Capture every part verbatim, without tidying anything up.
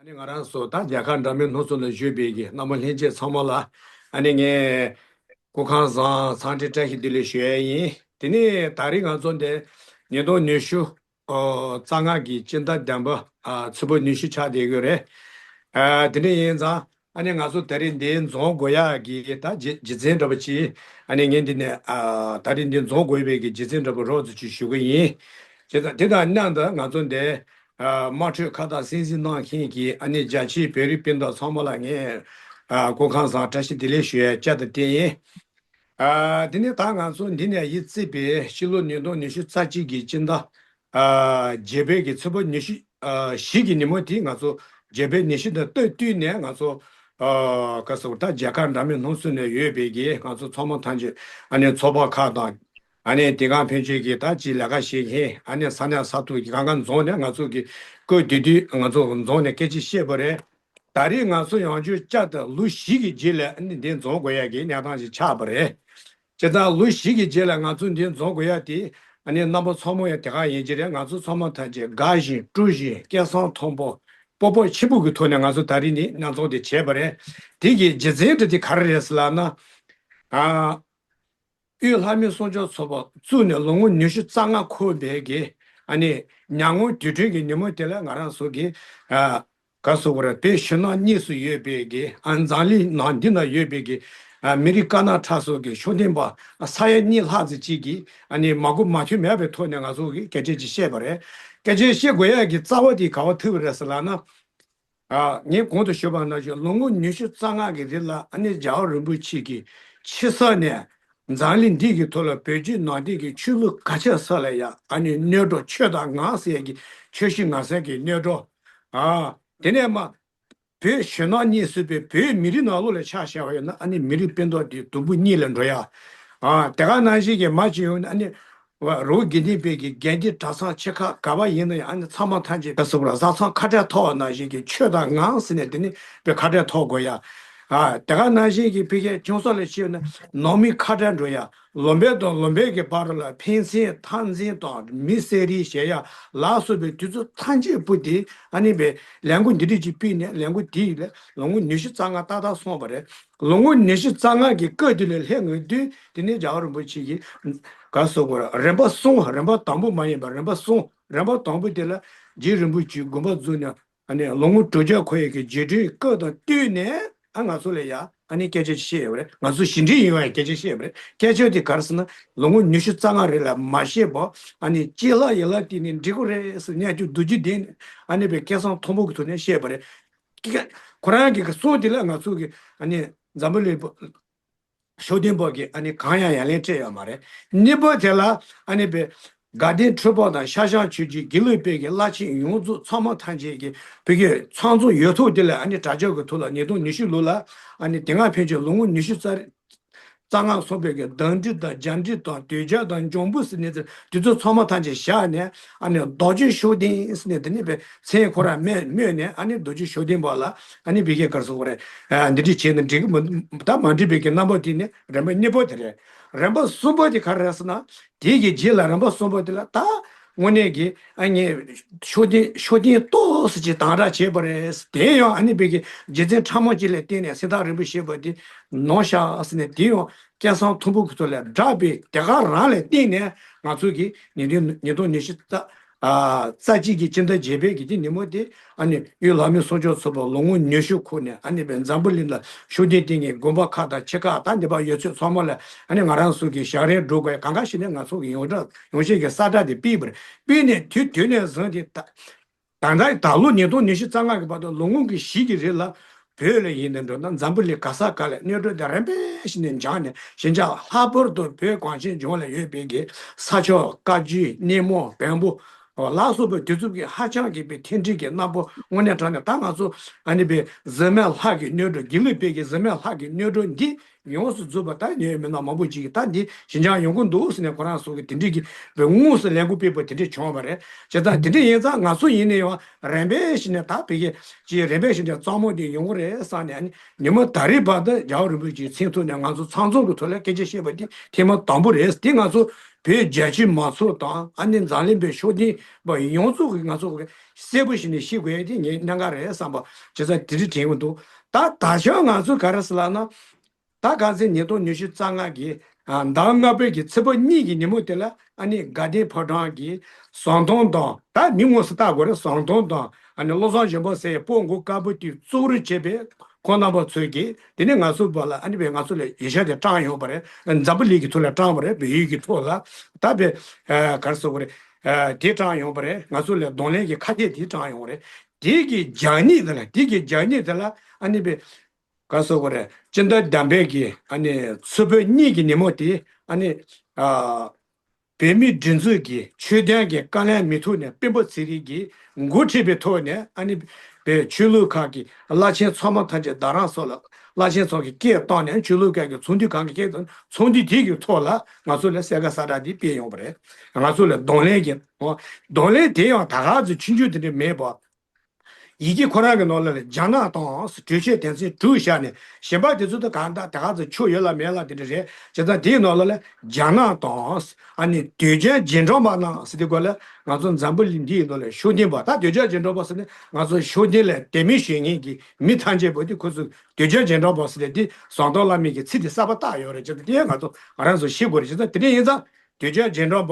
ཨ་ནི་ང་རང་ཚོ་ད་རྒྱལ་ཁབ་འདྲ་མིན་སྣ་ཚོགས་ལ་བཞུགས་པའི་གི་རྣམ་པ་ལྷན་རྒྱས་ཚང་མ་ལ། ཨ་ནི་ངས་སྐུ་ཁམས་བཟང་། འཚམས་འདྲི་བཀྲ་ཤིས་བདེ་ལེགས་ཞུ་ཡ་ཡིན། དེ་ནས་ད་རེས་ང་ཚོ་འདི་ཉིས་སྟོང་ཉི་ཤུ་ཨོ་རྩ་ལྔ་གི་སྤྱི་ཟླ་བདུན་པ་ཨ་ཚེས་པ་ཉི་ཤུ་ཆགས་བསྡད་ཡོད་རེད། ཨ་དེ་འདྲ་ཡིན་ཙང་ཨ་ནི་ང་ཚོ་ད་རེས་འདི་འཛོམས་དགོས་ཡ་གི་ད་རྒྱུ་རྒྱུ་མཚན་འདྲ་པོ་ཅིག་ཨ་ནི་ངས་འདི་ནས་ཨ་ད་རེས་འདི་འཛོམས་དགོས་པའི་གི་རྒྱུ་མཚན་འདྲ་པོ་རོབ་ཙམ་ཅིག་ཞུ་གི་ཡིན། བྱས་ཙང་དེ་དང་མཉམ་དུ་ང་ཚོ་འདི་ཨ་དམངས་ཁྲོད་ཁ་བརྡ་གསན་གཟིགས་གནང་མཁན་གྱི་ཨ་ནི་རྒྱ་ཆེའི་བོད་རིགས་སྤུན་ཟླ་ཚང་མ་ལ་ངས་ཨ་སྐུ་ཁམས་བཟང་། བཀྲ་ཤིས་བདེ་ལེགས་ཞུ་ཡ་བཅའ་དང་བསྟན་ཡིན། ཨ་དེ་ནས་ད་ང་ཚོ་འདི་ནས་ཡིད་བརྩིས་པའི་ཕྱི་ལོ་ཉིས་སྟོང་ཉི་ཤུ་རྩ་གཅིག་གི་སྤྱི་ཟླ་ཨ་བརྒྱད་པའི་གི་ཚེས་པ་ཉི་ཤུ་ཨ་བཞི་གི་ཉིན་མོ་དེ་ང་ཚོ་བརྒྱད་པའི་ཉི་ཤུ་དང་སྟབས་བསྟུན་ནས་ང་ཚོ་ཨ་ག་ཟེར་ད་རྒྱལ་ཁབ་འདྲ་མིན་སྣ་ཚོགས་ནས་ཡོད་པའི་གི་ང་ཚོ་ཚང་མ་ཐམས་ཅད་ཨ་ནི་ཚོགས་པ་ཁག་དང་། ཨ་ནི་དེ་སྒང་ཕན་ཆད་ཀྱི་ད་ཅི་ལས་ཀ་བྱེད་མཁན་ཨ་ནི་ས་གནས་ས་ཐོག་གི་སྒང་ག་འཛོམས་ནས་ང་ཚོ་གི་སྐབས་དེ་དུས་ང་ཚོ་འཛོམས་ནས་སྐད་ཆ་བཤད་པ་རེད། ད་རེས་ང་ཚོ་ཡང་བསྐྱར་བསྐྱར་དུ་ལོ་བཞི་གི་རྗེས་ལ་ཨ་ནི་འདི་འཛོམས་དགོས་ཡ་གི་གནས་སྟངས་ཤིག་ཆགས་པ་རེད། བྱས་ཙང་ལོ་བཞི་གི་རྗེས་ལ་ང་ཚོ་འདི་འཛོམས་དགོས་ཡ་དེ་ཨ་ནི་རྣམ་པ་ཚང་མ་ཡང་དེ་ག་ཡིན་གྱི་རེད། ང་ཚོ་ཚང་མ་ཐམས་ཅད་དགའ་བཞིན་སྤྲོ་བཞིན་སྐད་གསང་མཐོན་པོ་སྤོབས་པ་ཆེན་པོ་གི་ཐོག་ནས་ང་ཚོ་ད་རེས་ནི་མཉམ་འཛོམས་དེ་བྱས་པ་རེད། དེ་གི་རྒྱུ་མཚན་དེ་དེ་ག་རེ་རེད་ཟེར་ལབ་ན། ཨ། དབུས་ལྷ་མིའི་གསུང་ཆོས་ཚོགས་པ་བཙུགས་ནས་ལོ་ངོ་ཉི་ཤུ་རྩ་ལྔ་འཁོར་བའི་གི་ཨ་ནི་ཉམས་མྱོང་དུས་དྲན་གྱི་ཉིན་མོ་དེ་ལ་ང་རང་ཚོ་གི་ཨ་ག་ཟེར་དགོས་རེད། བོད་ཕྱི་ནང་གཉིས་སུ་ཡོད་པའི་གི་ཨ་འཛམ་གླིང་ནང་འདི་ན་ཡོད་པའི་གི་ཨ་མི་རིགས་དཀར་ནག་ཁྲ་ཚོ་གི་ཤུགས་ལྡན་པ་ས་ཡ་གཉིས་ལྷག་ཙམ་ཅིག་གིས་ཨ་ནི་མ་གོ་མ་ཐོས་མེད་པའི་ཐོག་ནས་ང་ཚོ་གི་སྐད་ཆ་ཅིག་བཤད་པ་རེད། སྐད་ཆ་བཤད་དགོས་ཡ་གི་རྩ་བ་དེ་ག་པར་ཐུག་པ་རེད་ཟེར་ལབ་ན། ཨ་ངས་གོང་དུ་ཞུས་པ་ནང་བཞིན་ལོ་ངོ་ཉི་ཤུ་རྩ་ལྔ་གི་རིང་ལ་ཨ་ནི་རྒྱལ་བ་རིན་པོ་ཆེ་གིས་ཕྱི་ས་ནས་འཛམ་གླིང་འདི་གི་ཐོག་ལ་བོད་བརྒྱུད་ནང་བསྟན་གྱི་ཆོས་ལུགས་ག་ཆ་ས་ལ་ཡ་ཨ་ནི་སྣོད་བགྲོད་ཆོས་དང་ངག་ཟེར་ཡ་གི་ཆོས་བཞི་ངག་གསལ་གྱི་སྣོད་བགྲོད། ཨ་དེ་ནས་མ་བོད་ཕྱི་ནང་གཉིས་སུ་པའི་བོད་མི་རིགས་ནང་ལོགས་ལ་ཆ་བཞག་པ་ཡིན་ན་ཨ་ནི་མི་རིགས་སྤུན་ཟླ་དེ་དུམ་བུ་གཉིས་ལ་འགྲོ་ཡ། ཨ་དེ་ག་ནང་བཞིན་གྱི་མ་ཅིག་ཡོང་ན་ཨ་ནི་རི་བོ་དགེ་ལྡན་པའི་གི་དགེ་འདུན་གྲྭ་ཚང་ཆེ་ཁག་ག་པར་ཡིན་ན་ཡང་ཨ་ནི་ཚང་མ་ཐམས་ཅད་ག་ཟེར་བ་རེད། བཟའ་ཚང་ཁ་བྲལ་ཐོག་ནང་བཞིན་གྱི་ཆོས་དང་ངག་ཟེར་ནས་དེ་ནི་པའི་ཁ་བྲལ་ཐོག་དགོས་ཡ། ཨ་དེ་ག་ནང་བཞིན་གྱི་ཕ་གིའི་ཁྱུང་ས་ལ་ཕྱིན་ན་ནང་མི་ཁ་བྲལ་འགྲོ་ཡ། ལུང་པ་དང་ལུང་པའི་གི་བར་ལ་ཕན་ཚུན་འཐབ་འཛིང་དང་མི་བསད་རེས་བྱེད་ཡ་ལ་སོགས་པའི་དུས་ཚོད་ཐམས་ཅད་པོ་དེ་ཨ་ནི་པའི་ལས་འགུལ་འདི་འདྲ་ཅིག་སྤེལ་ནས་ལས་འགུལ་དེ་ཡི་ལས་ལོ་ངོ་ཉི་ཤུ་རྩ་ལྔ་ཏག་ཏག་སོང་བ་རེད། ལོ་ངོ་ཉི་ཤུ་རྩ་ལྔ་གི་སྐབས་དེ་ལ་སླེབས་ཡོང་དུས་དེ་ནས་རྒྱལ་བ་རིན་པོ་ཆེ་གིས་ག་ཟེར་དགོས་རེད། རིམ་པ་གསུམ། རིམ་པ་དང་པོ་མ་ཡིན་པར་རིམ་པ་གསུམ། རིམ་པ་དང་པོ་དེ་ལ་རྗེ་རིན་པོ་ཆེའི་དགོངས་པ་རྫོགས་ནས་ཨ་ནི་ལོ་ངོ་དྲུག་བརྒྱ་འཁོར་ཡས་ཀྱི་རྗེས་དྲན་སྐབས་དང་བསྟུན་ནས་ཨ་ང་ཚོ་ལ་ཡ་ཨ་ནི་སྐད་ཆ་ཅིག་བཤད་ཡོད་རེད། ང་ཚོ་ཞི་འགྲིག་ཡོང་བའི་སྐད་ཆ་བཤད་ཡོད་རེད། སྐད་ཆ་དེ་ག་རེ་ཟེར་ན་ལོ་ངོ་ཉི་ཤུ་རྩ་ལྔ་རིང་ལ་མ་བཤད་པ་ཨ་ནི་ཅིག་ལ་ཡིད་ལ་བརྟེན་ནས་འགྲིག་གི་རེད་ཟེར་ནས་ཀྱི་རྡོ་རྗེ་གདན་ཨ་ནི་པའི་སྐད་གསང་མཐོན་པོ་གི་ཐོག་ནས་བཤད་པ་རེད། ཁོ་རང་གི་གསུང་དེ་ལ་ང་ཚོ་གི་ཨ་ནི་འཛམ་བུ་གླིང་པ་ཤུགས་ལྡན་པ་གིས་ཨ་ནི་གང་ཡང་ཡ་ལན་སྤྲད་ཡོད་མ་རེད། གཉིས་པ་དེ་ལ་ཨ་ནི་པའི་དགའ་ལྡན་ཁྲི་པ་དང་ཤར་བྱང་ཆོས་ཀྱི་དགེ་ལུགས་པའི་གི་བླ་ཆེན་ཡོངས་རྫོགས་ཚང་མ་ཐམས་ཅད་ཀྱི་བོད་ཀྱི་ཚང་འཛོམས་ཡོད་ཐོག་དེ་ལ་ཨ་ནི་དྲ་ལྕག་གི་ཐོག་ལ་ཉིས་སྟོང་ཉི་ཤུ་ལོ་ལ་ཨ་ནི་དེ་སྔ་ཕན་ཆད་ལོ་ངོ་ཉི་ཤུ་རྩ་རྩ་ལྔ་སོང་བའི་གི་གདན་འདྲེན་དང་རྒྱ་འདྲེན་དང་དོལ་རྒྱལ་དང་འཇང་བུ་ཟེར་ནས་དེ་ཚོ་ཚང་མ་ཐམས་ཅད་བཞག་ནས་ཨ་ནི་རྡོ་རྗེ་ཤུགས་ལྡན་ཟེར་ནས་དེ་ནས་པའི་མཚན་ཁོ་རང་སྨོས་སྨོས་ནས་ཨ་ནི་རྡོ་རྗེ་ཤུགས་ལྡན་པ་ལ་ཨ་ནི་བི་ཀའི་གར་སོང་བ་རེད། ཨ་འདི་འདྲ་བྱས་ན་འགྲིག་གི་མི་འདུག་ད་མ་འགྲིག་པའི་གི་རྣམ་པ་དེ་ནི་རིམ་པ་གཉིས་པ་དེ་རེད། རིམ་པ་གསུམ་པ་དེ་ག་རེ་རེད་ཟེར་ན། དེ་གི་རྗེས་ལ་རིམ་པ་གསུམ་པ་དེ་ལ་ད་དངོས་གནས་ཀྱི་ཨ་ངས་ཤུགས་ལྡན་ཤུགས་ལྡན་ཏོག་ཙམ་ཅིག་དམ་དྲག་བྱས་པ་རེད། དེ་ཡང་ཨ་ནི་བི་ཀའི་རྗེ་བཙུན་ཁྲ་མོ་ཅིག་ལ་བརྟེན་ནས་སེམས་ཐག་རིང་པོ་བྱས་པ་དེ་ནོར་ཤག་ཟེར་ནས་དེ་ཡང་སྐད་གསང་མཐོན་པོ་གི་ཐོག་ལ་བསྒྲགས་པའི་དེ་ག་རང་ལ་བརྟེན་ནས་ང་ཚོ་གི་ཉིས་སྟོང་ཉིས་སྟོང་ཉི་ཤུ་རྩ་ཨ་རྩ་གཅིག་གི་སྤྱི་ཟླ་བརྒྱད་པའི་གི་དེ་ཉིན་མོ་དེ་ཨ་ནི་དབུས་ལྷ་མོའི་གསུང་ཆོས་ཚོགས་པ་ལོ་ངོ་ཉི་ཤུ་འཁོར་ནས་ཨ་ནི་བའི་འཛམ་བུ་གླིང་ལ་ཤུགས་ལྡན་བསྟེན་མཁན་དགོན་པ་ཁག་དང་ཆེ་ཁག་དང་འདི་པར་ཡོད་ཚོད་ཚང་མ་ལ་ཨ་ནི་ང་རང་ཚོ་གི་ཞག་རལ་སྒྲོན་དགོས་གང་ག་ཞིག་ནས་ང་ཚོ་གི་ཡོངས་གྲགས་ཡོངས་ཤེས་ཀྱི་ས་བཀྲ་དེ་ཕུལ་བ་རེད། ཕུལ་ནས་དུས་དུས་ནས་བཟུང་སྟེ་ད། ད་ལྟ་ད་ལོ་ཉིས་སྟོང་ཉི་ཤུ་རྩ་ལྔ་གི་བར་དུ་ལོ་ངོ་གི་བཞི་གི་རིང་ལ་བོད་ལ་ཡིན་ནའི་འགྲོ་ན་འཛམ་བུ་གླིང་ག་ས་ག་ལ་གནས་སྒྲོན་དེ་རིམ་པས་བཞིན་ནས་འབྱུང་ནས་ཞེ་དྲག་ལྷག་པར་དུ་བོད་གངས་ཅན་ལྗོངས་ལ་ཡོད་པའི་གི་ས་ཕྱོགས་བཀའ་བརྒྱུད་གཉེན་མོ་བོན་པོ་ལ་སོགས་པའི་དུས་ཚོད་ཀྱི་ཧ་ཅང་གི་པའི་མཐུན་སྒྲིལ་གྱི་རྣམ་པ་དངོས་གནས་དྲང་གནས་ད་ང་ཚོ་ཨ་ནི་པའི་གཟེར་མའི་ལྷ་གི་གནས་སྒྲོན་དགེ་ལུགས་པའི་གི་གཟེར་མའི་ལྷ་གི་གནས་སྒྲོན་འདི། ཡོངས་སུ་རྫོགས་པ་ད་ཉོས་མི་སྣ་མང་པོ་ཅིག་གིས་ད་འདི་ཞི་འཇམ་ཡོང་གི་འདུག་ཟེར་ནས་ཁོ་རང་ཚོ་གི་དེ་འདྲའི་གི་དངོས་སུ་ལས་འགུལ་སྤེལ་བ་དེ་འདྲ་བྱུང་བ་རེད། བྱས་ཙང་དེ་འདྲ་ཡིན་ཙང་ང་ཚོ་ཡིན་ན་ཡང་རིམ་པས་ཞིག་ནས་ད་བི་ཀའི་ཅིག་རིམ་པས་ཞིག་ནས་གཙང་མ་དེ་ཡོང་གི་རེད་བསམ་ནས་ཨ་ནི་ཉི་མ་ད་རེས་བར་དུ་རྒྱལ་བ་རིན་པོ་ཆེའི་མཚན་ཐོག་ནས་ང་ཚོ་ཚང་འཛོམས་ཀྱི་ཐོག་ལ་སྐད་ཆ་བཤད་པ་དེ་ཐེངས་མ་དང་པོ་རེད། དེ་ང་ཚོ་ བོད་རྒྱལ་སྤྱིའི་མང་ཚོགས་དང་ཨ་ནི་འཛམ་གླིང་པའི་ཤུགས་ལྡན་པ་ཡོངས་རྫོགས་ཀྱིས་ང་ཚོ་གི་གསལ་པོ་ཞིག་ནས་ཤེས་དགོས་ཡ་དེ་ངས་གནད་འགག་རེད་བསམ་པ་བྱས་ཙང་དེ་འདྲ་དྲན་གྱི་འདུག་ད་ད་ཆ་ང་ཚོ་ག་རེ་ཟེར་ལབ་ན། ད་ག་ཚོད་ཉིས་སྟོང་ཉི་ཤུ་རྩ་ལྔ་གི་ཨ་ཟླ་ལྔ་པའི་གི་ཚེས་པ་གཉིས་ཀྱི་ཉིན་མོ་དེ་ལ་ཨ་ནི་དགའ་ལྡན་ཕོ་བྲང་གི་ཟམ་གདོང་དང་ད་མི་དངོས་སུ་བལྟ་དགོས་རེད། ཟམ་གདོང་དང་ཨ་ནི་བློ་བཟང་གཞོན་པ་ཟེར་ཡའི་སྤོ་མགོ་དཀར་པོ་དེ་གཙོ་བོར་བྱས་པའི་ཁོང་རྣམ་པ་ཚོས་ཀྱིས་དེ་ནས་ང་ཚོ་བར་ལ་ཨ་ནི་བས་ང་ཚོ་ལ་ཡིག་ཆ་དེ་དྲངས་ཡོང་བ་རེད། འཛམ་བུ་གླིང་གི་ཐོག་ལ་དྲངས་པ་རེད། བལ་ཡུལ་གྱི་ཐོག་ལ་ད་བས་ག་རེ་ཟེར་དགོས་རེད། དེ་དྲངས་ཡོང་བ་རེད། ང་ཚོ་ལ་གདོང་ལེན་གྱི་ཁ་གཏད་དེ་དྲངས་ཡོང་བ་རེད། དེ་གི་རྒྱང་ཉིད་དེ་ལ་དེ་གི་རྒྱང་ཉིད་དེ་ལ་ཨ་ནི་བས་ག་སོགས་པ་རེད། སྤྱི་ཟླ་དང་པའི་གི་ཨ་ནི་ཚེས་པ་གཉིས་ཀྱི་ཉིན་མོ་དེ་ཨ་ནི་ཨ་བོད་མིའི་སྒྲིག་འཛུགས་ཀྱི་ཆོས་དོན་གྱི་དཀའ་ལས་མི་ཐུབ་ནས་སྤེན་པ་ཚེ་རིང་གིས་འགོ་ཁྲིད་པའི་ཐོག་ནས་ཨ་ནི་བོད་ཆོས་ལུགས་ཁག་གི་བླ་ཆེན་ཚང་མ་ཐམས་ཅད་རྡ་རམ་ས་ལ་བླ་ཆེན་ཚང་གི་སྐད་བཏང་ནས་ཆོས་ལུགས་ཁག་གི་ཚོགས་འདུ་གང་གི་སྐད་བཏང་ཚོགས་འདུ་དེ་གི་ཐོག་ལ་ང་ཚོ་ལ་གསལ་ཁ་གསལ་བསྒྲགས་དེ་སྤེལ་ཡོང་བ་རེད། ང་ཚོ་ལ་གདོང་ལེན་གྱི་གདོང་ལེན་དེ་ཡང་ད་ག་ཚོད་ཆུང་ཆུང་དེ་འདྲ་མེད་པ། ཡི་གེ་ཁོ་རང་གི་ནང་ལ་ལ་རྒྱ་ནག་དང་གྲོས་ཆོད་དོན་ཚན་དྲུག་བཞག་ནས་གཞན་པ་དེ་ཚོ་དང་གང་ལྟར་ད་ག་ཚོད་ཆོས་ཡོད་ལ་མེད་ལ་དེ་འདྲ་རེད། བྱས་ཙང་དེའི་ནང་ལ་ལ་རྒྱ་ནག་དང་ཨ་ནི་དོལ་རྒྱལ་རྗེས་འབྲང་པ་རྣམས་ཟེར་དེ་སྐོར་ལ་ང་ཚོ་འཛམ་བུ་གླིང་འདིའི་ནང་ལ་ཤུགས་ལྡན་པ་ད་དོལ་རྒྱལ་རྗེས་འབྲང་པ་ཟེར་ནས་ང་ཚོ་ཤུགས་ལྡན་ལ་དད་མོས་བྱེད་མཁན་གྱི་མི་ཐམས་ཅད་པོ་དེ་ཁོ་ཚོ་དོལ་རྒྱལ་རྗེས་འབྲང་པ་ཟེར་ནས་དེ་ཟམ་གདོང་བླ་མའི་གི་ཚིག་དེ་གསར་པ་བཏགས་ཡོད་རེད། བྱས་ཙང་དེ་ང་ཚོ་ང་རང་ཚོ་ཤེས་དགོས་རེད། བྱས་ཙང་དེ་འདྲ་ཡིན་ཙང་དོལ་རྒྱལ་རྗེས་འབྲང་པ་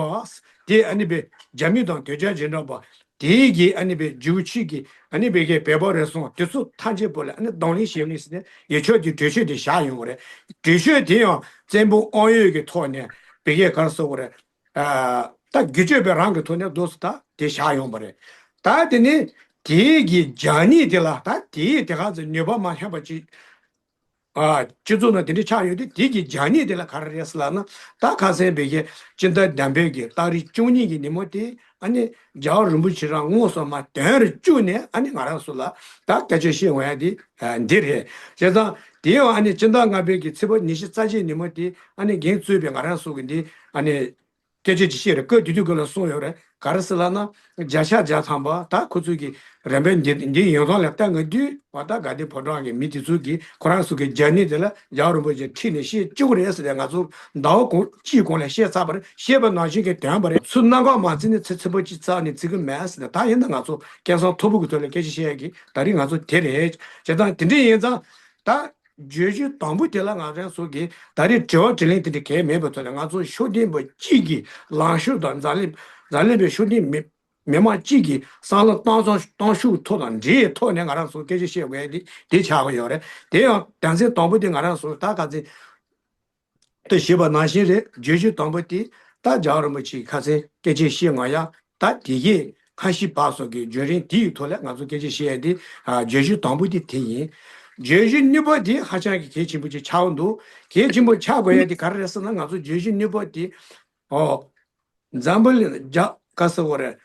དེ་ཨ་ནི་བས་རྒྱ་མི་དང་དོལ་རྒྱལ་རྗེས་འབྲང་པ། དེའི་གི་ཨ་ནི་བའི་ཇིའུ་ཆི་གི་ཨ་ནི་བའི་གི་བོད་པ་རེ་ཟུང་དེ་ཚོ་ཐམས་ཅད་པོ་ལ་ཨ་ནི་གདོང་ལེན་བྱེད་ངེས་ཟེར་ནས་ཡིག་ཆ་དེ་གྲོས་ཆོད་དེ་བཞག་ཡོང་བ་རེད། གྲོས་ཆོད་དེ་ཡང་བཙན་པོ་དབང་ཡོད་ཀྱི་ཐོག་ནས་བོད་སྐད་ག་རེ་ཟེར་དགོས་རེད། ཨ་ད་བརྒྱུད་སྤྱོད་པའི་རང་གི་ཐོག་ནས་རྡོ་སུ་ད་དེ་བཞག་ཡོང་བ་རེད། ད་དེ་ནི་དེའི་གི་རྒྱང་ཉིད་དེ་ལ་ད་དེའི་དེ་ག་ཚོད་ནུས་པ་མ་ལྷན་པ་ཅིག་ཨ་སྤྱི་ཚོགས་ནང་དེ་འདྲ་ཆགས་ཡོད་དུས་དེ་གི་རྒྱང་ཉིད་དེ་ལ་ག་རེ་རེད་ཟེར་ལབ་ན། ད་ཁ་སང་བོད་ཀྱི་སྤྱི་ཟླ་དང་པའི་གི་ཏ་རིག་བཅུ་གཉིས་ཀྱི་ཉིན་མོ་དེ་ཨ་ནི་རྒྱལ་བ་རིན་པོ་ཆེ་རང་དངོས་སུ་མར་དོན་རུ་བཅུག་ནས་ཨ་ནི་ང་རང་ཚོ་ལ་ད་སྐད་ཆ་བཤད་འོང་ཡ་དེ་འདི་རེད། བྱས་ཙང་དེ་ཡང་ཨ་ནི་སྤྱི་ཟླ་ལྔ་པའི་གི་ཚེས་པ་ཉི་ཤུ་རྩ་གཅིག་ཉིན་མོ་དེ་ཨ་ནི་འགན་གཙོས་པའི་ང་རང་ཚོ་གི་འདི་ཨ་ནི། སྐད་ཆ་ཅིག་བཤད་རེད། སྐབས་དེ་དུས་སྐབས་ལ་གསུངས་ཡོད་རེད། ག་རེ་ཟེར་ལབ་ན། བརྒྱ་ཆ་བརྒྱ་ཐམ་པ་ད་ཁོ་ཚོས་ཀྱི་རིམ་པས་འདི་འདི་ཡོང་སྟངས་ལ་བལྟ་ང་དུས་བ་ད་དགའ་ལྡན་ཕོ་བྲང་གི་མི་དེ་ཚོས་ཀྱི་ཁོ་རང་ཚོ་གི་རྒྱ་ནི་དེ་ལ་རྒྱལ་བ་རིན་པོ་ཆེ་ཁྲིད་ནས་བཤད་བཅུག་རེད་ཟེར་ཏེ་ང་ཚོ་ཟླ་བ་གོང་གཅིག་གོང་ལ་བཤད་ཚར་བ་རེད། བཤད་པ་ནང་བཞིན་གྱི་དོན་པ་རེད། ཚུར་གནམ་གང་མ་བརྩིས་ནས་ཚེ་ཚེ་པོ་གཅིག་རྩ་ནས་བརྩི་གི་མེད་ཟེར་ཏེ་ད་ཡིན་ན་ང་ཚོ་སྐལ་བཟང་མཐོ་པོ་གི་ཐོག་ལ་སྐད་ཆ་བཤད་ཡ་གི་ད་རིང་ང་ཚོ་དེ་རེད། བྱས་ཙང་དེ་འདྲ་ཡིན་ཙང་ད། བརྗོད་གཞི་དང་པོ་དེ་ལ་ང་རང་ཚོ་གིས་ད་རེས་དྲི་བ་དྲིས་ལན་དེ་འདྲ་གང་ཡང་མེད་པའི་ཐོག་ནས་ང་ཚོ་ཤུགས་ལྡན་པ་གཅིག་གིས་ལངས་ཕྱོགས་དང་འཛམ་གླིང་འཛམ་གླིང་པའི་ཤུགས་ལྡན་མི་མི་མང་གཅིག་གིས་བསམ་བློ་བཏང་ཚོང་བཏང་ཤུགས་ཐོག་དང་འབྲེལ་ཐོག་ནས་ང་རང་ཚོ་སྐད་ཆ་བཤད་དགོས་ཡ་དེ་དེ་ཆགས་ཀྱི་ཡོད་རེད། དེ་ཡང་དོན་ཚན་དང་པོ་དེ་ང་རང་ཚོ་ད་ག་ཚོད་དུ་ཞུས་པ་ནང་བཞིན་རེད། བརྗོད་གཞི་དང་པོ་དེ་ད་རྒྱལ་བ་རིན་པོ་ཆེའི་ཁ་སང་སྐད་ཆ་བཤད་ང་ཡ། ད་དེ་གས་ཁ་ཤས་བབས་སོང་གི་བརྗོད་རིམ་དེ་ཡི་ཐོག་ལ་ང་ཚོ་སྐད་ཆ་བཤད་ཡ་དེ་ཨ་བརྗོད་གཞི་དང་པོ་དེ་དེ་ཡིན། བརྗོད་གཞི་གཉིས་པ་དེ་ཧ་ཅང་གི་གལ་ཆེན་པོ་ཅིག་ཆགས་འདུག་གལ་ཆེན་པོ་ཆགས་དགོས་ཡ་དེ་ག་རེ་རེད་ཟེར་ན། ང་ཚོ་བརྗོད་གཞི་གཉིས་པ་དེ་ཨོ་འཛམ་བུ་གླིང་རྒྱ་ག་ཟེར་བ་རེད།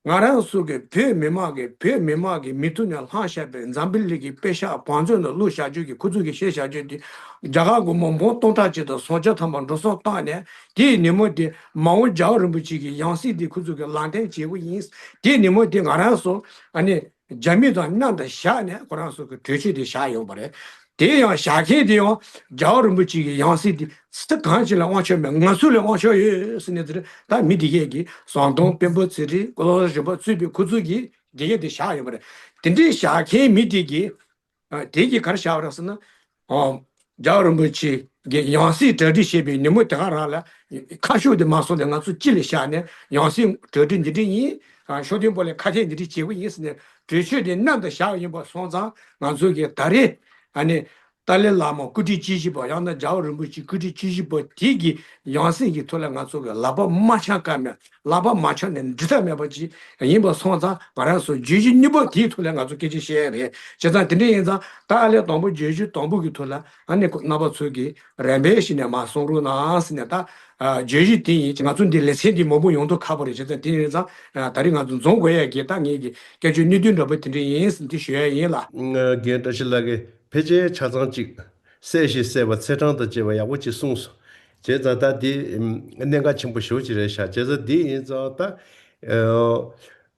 ང་རང་ཚོ་གི་བོད་མི་མང་གི་བོད་མི་མང་གི་མིག་ཏོ་ནས་བླངས་བཞག་པའི་འཛམ་བུ་གླིང་གི་དཔེ་ཤག་བང་མཛོད་ནང་བླུགས་བཞག་རྒྱུ་གི་ཁོ་ཚོ་གི་བཤད་བཞག་རྒྱུ་དེ་རྒྱ་གར་སྒོར་མོ་འབུམ་སྟོང་ཕྲག་གཅིག་དང་སུམ་བརྒྱ་ཐམ་པ་འགྲོ་སོང་བཏང་ནས་དེའི་ཉིན་མོ་དེ་མ་འོངས་རྒྱལ་བ་རིན་པོ་ཆེ་གི་ཡང་སྲིད་དེ་ཁོ་ཚོ་གི་ལག་འཐེན་བྱེད་དགོས་ཡིན། དེའི་ཉིན་མོ་དེ་ང་རང་ཚོ་ཨ་ནི་རྒྱ་མི་དང་མཉམ་དུ་བཞག་ནས་ཁོ་རང་ཚོ་གི་གྲོས་ཆོད་དེ་བཞག་ཡོང་བ་རེད། དེ་ཡང་བཞག་མཁན་དེ་ཡང་རྒྱལ་བ་རིན་པོ་ཆེ་གི་ཡང་སྲིད་དེ་སུ་གང་ཞིག་ལ་དབང་ཆ་མེད། ང་ཚོ་ལ་དབང་ཆ་ཡོད་ཟེར་ནས་དེ་རེད། ད་མི་དེ་གས་ཀྱིས་ཟམ་གདོང་སྤེན་པ་ཚེ་རིང་བློ་བཟང་གཞོན་པ་གཙོས་པའི་ཁོ་ཚོ་གིས་དེ་གས་དེ་བཞག་ཡོད་པ་རེད། དེ་འདྲའི་བཞག་མཁན་མི་དེ་གིས་ཨ་དེ་གིས་ག་རེ་བཞག་པ་རེད་ཟེར་ན། ཨོ། རྒྱལ་བ་རིན་པོ་ཆེ་གི་ཡང་སྲིད་གྲ་སྒྲིག་བྱེད་པའི་ཉིན་མོ་དེ་ག་རང་ལ་ཁ་ཤུགས་དེ་མ་སོང་སྟེ་ང་ཚོ་སྤྱི་ལ་བཞག་ནས་ཡང་སྲིད་གྲ་སྒྲིག་འདི་འདྲ་ཡིན། ཨ་ཤུགས་ལྡན་པོ་ལ་ཁ་གཏད་འདི་འདྲ་བྱེད་དགོས་ཡིན་ཟེར་ནས་གྲོས་ཆོད་དེ་མཉམ་དུ་བཞག་ཡིན་པ་སོང་ཙང་ང་ཚོ་གི་ད་རེས་ཨ་ནི་ཏཱ་ལའི་བླ་མ་སྐུ་ཕྲེང་བཅུ་བཞི་པ་ཡང་ན་རྒྱལ་བ་རིན་པོ་ཆེ་སྐུ་ཕྲེང་བཅུ་བཞི་པ་དེ་གི་ཡང་སྲིད་ཀྱི་ཐོག་ལ་ང་ཚོ་གི་ལག་པ་མ་འཆང་ཀ་མེད། ལག་པ་མ་འཆང་ནས་འབྲི་ཐབས་མེད་པ་ཅིག་ཡིན་པ་སོང་ཙང་ང་རང་ཚོ་བརྗོད་གཞི་གཉིས་པ་དེའི་ཐོག་ལ་ང་ཚོ་སྐད་ཆ་བཤད་ཡ་རེད། བྱས་ཙང་དེ་འདྲ་ཡིན་ཙང་ད་ཨ་ལས་དང་པོ་བརྗོད་གཞི་དང་པོ་གི་ཐོག་ལ་ཨ་ནི་ཁོ་རྣམ་པ་ཚོས་ཀྱི་རིམ་པས་བྱས་ནས་མར་གསུང་རོགས་གནང་ཟེར་ནས། ད་ཨ་བརྗོད་གཞི་དེ་ཡིན། ང་ཚོ་འདི་ལེ་ཚན་འདི་མང་པོ་ཡོང་མདོག་ཁ་པོ་རེད། བྱས་ཙང་དེ་ཡིན་ཙང་ཨ་ད་རེས་ང་ཚོ་འཛོམས་དགོས་ཡ་གི་ད་ངེད་ཀྱི་སྐད་ཆ་གནད་དོན་འདྲ་པོ་དེ་འདྲ་ཡིན་ཟེར་འདི་ཞུ་ཡ་ཡིན་ལགས། རྒན་བཀྲ་ཤིས་ལགས་ཀྱིས་ཕལ་ཆེར་ཆ་ཚང་ཅིག་གསལ་ཞིང་གསལ་བ་ཚེས་གྲངས་དང་བཅས་པ་ཡག་པོ་ཅིག་གསུངས་སོང་། བྱས་ཙང་ད་འདི་ཨམ་གནད་འགག་ཆེན་པོ་ཞེ་པོ་ཅིག་རེད་ཤག་བྱས་ཙང་འདི་ཡིན་ཙང་ད་ཨ་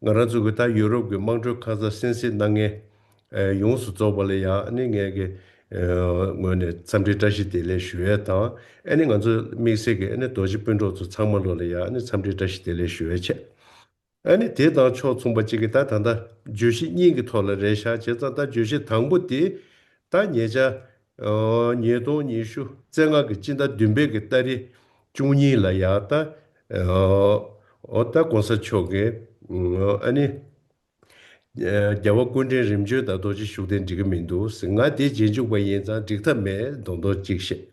ང་རང་ཚོ་གི་ད་ཡུ་རོབ་ཀྱི་དམངས་ཁྲོད་ཁ་ས་གསན་གཟིགས་གནང་མཁན་ཨ་ཡོངས་སུ་རྫོགས་པ་ལ་ཡང་ཨ་ནི་ངས་ཀྱི་ ངོས་ནས་འཚམས་འདྲི་བཀྲ་ཤིས་བདེ་ལེགས་ཞུ་ཡས་དང་། ཨ་ནི་ང་ཚོ་དམིགས་བསལ་གྱི་ཨ་ནི་རྡོ་རྗེ་སྤུན་གྲོགས་ཚོ་ཚང་མ་ལོ་ལ་ཡ་ཨ་ནི་འཚམས་འདྲི་བཀྲ་ཤིས་བདེ་ལེགས་ཞུ་ཡས་བྱས། ཨ་ནི་དེ་དང་ཕྱོགས་མཚུངས་པ་གཅིག་གི་ད་ད་ལྟ་བརྗོད་གཞི་གཉིས་ཀྱི་ཐོག་ལ་རེད་ཤག་བྱས་ཙང་ད་བརྗོད་གཞི་དང་པོ་དེ་ད་ཉེ་ཆར་ཉིས་སྟོང་ཉི་ཤུ་རྩ་ལྔ་གི་སྤྱི་ཟླ་བདུན་པའི་གི་ཏ་རིག་བཅུ་གཉིས་ལ་ཡ་ད་ཨོ་ད་གོང་ས་མཆོག་གི་ཨ་ནི་རྒྱལ་བ་སྐུ་ཕྲེང་རིམ་བྱོན་དང་རྡོ་རྗེ་ཤུགས་ལྡན་འགྲིག་གི་མི་འདུག་ཟེར། ང་དེ་རྗེས་འཇུག་པ་ཡིན་ཙང་འགྲིག་ཐབས་མེད་མདོག་མདོག་གཅིག་བཤད།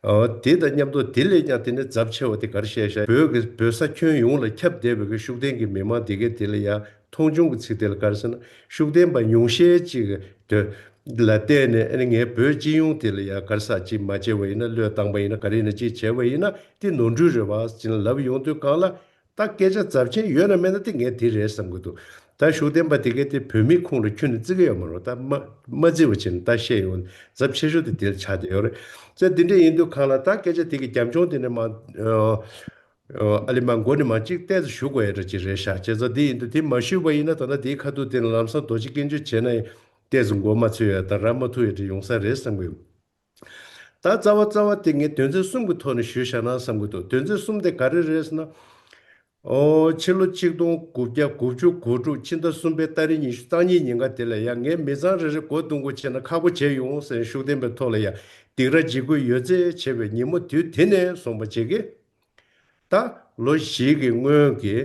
ཨོ་དེ་དང་མཉམ་དུ་དེ་ལས་ཀྱང་དེ་ནས་ཚབས་ཆེ་བ་དེ་ག་རེ་བཤད་ཤག་བོད་ཀྱི་བོད་ས་ཁྱོན་ཡོངས་ལ་ཁྱབ་བསྡད་པའི་གི་ཤུགས་ལྡན་གྱི་མི་མང་དེ་གས་དེ་ལ་ཡ་མཐོང་ཆུང་གི་ཚིག་དེ་ལ་ག་རེ་ཟེར་ན། ཤུགས་ལྡན་པ་ཉུང་ཤས་ཅིག་གི་དོན་ལ་བལྟས་ནས་ཨ་ནི་ངས་བོད་སྤྱི་ཡོངས་དེ་ལ་ཡ་ག་རེ་ཟེར་ཅིག་མ་བྱས་པ་ཡིན་ན། བློས་བཏང་པ་ཡིན་ན། ག་རེ་ཡིན་ན་ཅིག་བྱས་པ་ཡིན་ན་དེ་ནོར་འཁྲུལ་རེད་བ་ཅེས་ལབ་ཡོང་དུས་སྒང་ལ། ད་སྐད་ཆ་ཚབས་ཆེན་ཡོད་ན་མེད་ན་དེ་ངས་དེ་རེད་བསམ་གྱི་འདུག་ད་ཤུགས་ལྡན་པ་དེ་གས་དེ་བོད་མིའི་ཁོངས་ལ་ཁྱོན་ནས་བརྩི་གི་ཡོད་མ་རེད། ད་མ་མ་བརྩི་བ་བྱས་ནས་ད་བཤད་ཡོང་ཚབས་ཆེ་ཤོས་དེ་དེ་ལ་ཆགས་བསྡད་ཡོད་རེད། ཚེ་འདི་འདྲ་ཡིན་དུས་སྒང་ལ་ད་སྐད་ཆ་དེ་གི་རྒྱབ་ལྗོངས་དེ་ནས་མ་ཨ་ལི་མ་མགོ་ནས་མ་གཅིག་ཏོག་ཙམ་ཞུ་དགོས་ཡ་འདྲ་ཅིག་རེད་ཤག་བྱས་ཙང་དེ་ཡིན་དུས་དེ་མ་ཞུས་པ་ཡིན་ན་ད་ལྟ་དེའི་ཁ་ཐུག་དེ་ནས་ལམ་སང་རྡོ་རྗེ་སྐྱོན་བརྗོད་བྱས་ན་ཡང་ཏོག་ཙམ་མགོ་མ་ཚོས་ཡ་དང་ར་མ་ཐུག་ཡ་འདྲ་ཡོང་ས་རེད་བསམ་གི་ཡོད། ད་རྩ་བ་རྩ་བ་དེ་ངས་དོན་ཚན་གསུམ་གྱི་ཐོག་ནས་ཞུས་བཞག་ན་བསམ་གྱི་འདུག་དོན་ཚན་གསུམ་དེ་ག་རེ་རེད་ཟེར་ན། ཨོ་ཕྱི་ལོ་ཆིག་སྟོང་དགུ་བརྒྱ་དགུ་བཅུ་གོ་དྲུག་ཕྱི་ཟླ་གསུམ་པའི་ཏ་རིག་ཉི་ཤུ་རྩ་གཉིས་ཉིན་ཀ་དེ་ལ་ཡང་ངས་མི་ཚང་རེ་རེ་མགོ་རྡུང་དགོས་བྱས་ན་ཁག་པོ་བྱས་ཡོང་ཟེར། ཤུགས་ལྡན་པའི་ཐོག་ལ་ཡང་སྡིགས་ར་འཇིགས་སྐུལ་ཡོད་ཚད་བྱས་པའི་ཉིན་མོ་དུས་དེ་ནས་བཟུང་པ་བྱེད་ཀྱི། ད་ལོ་བཞི་གི་སྔོན་གྱི་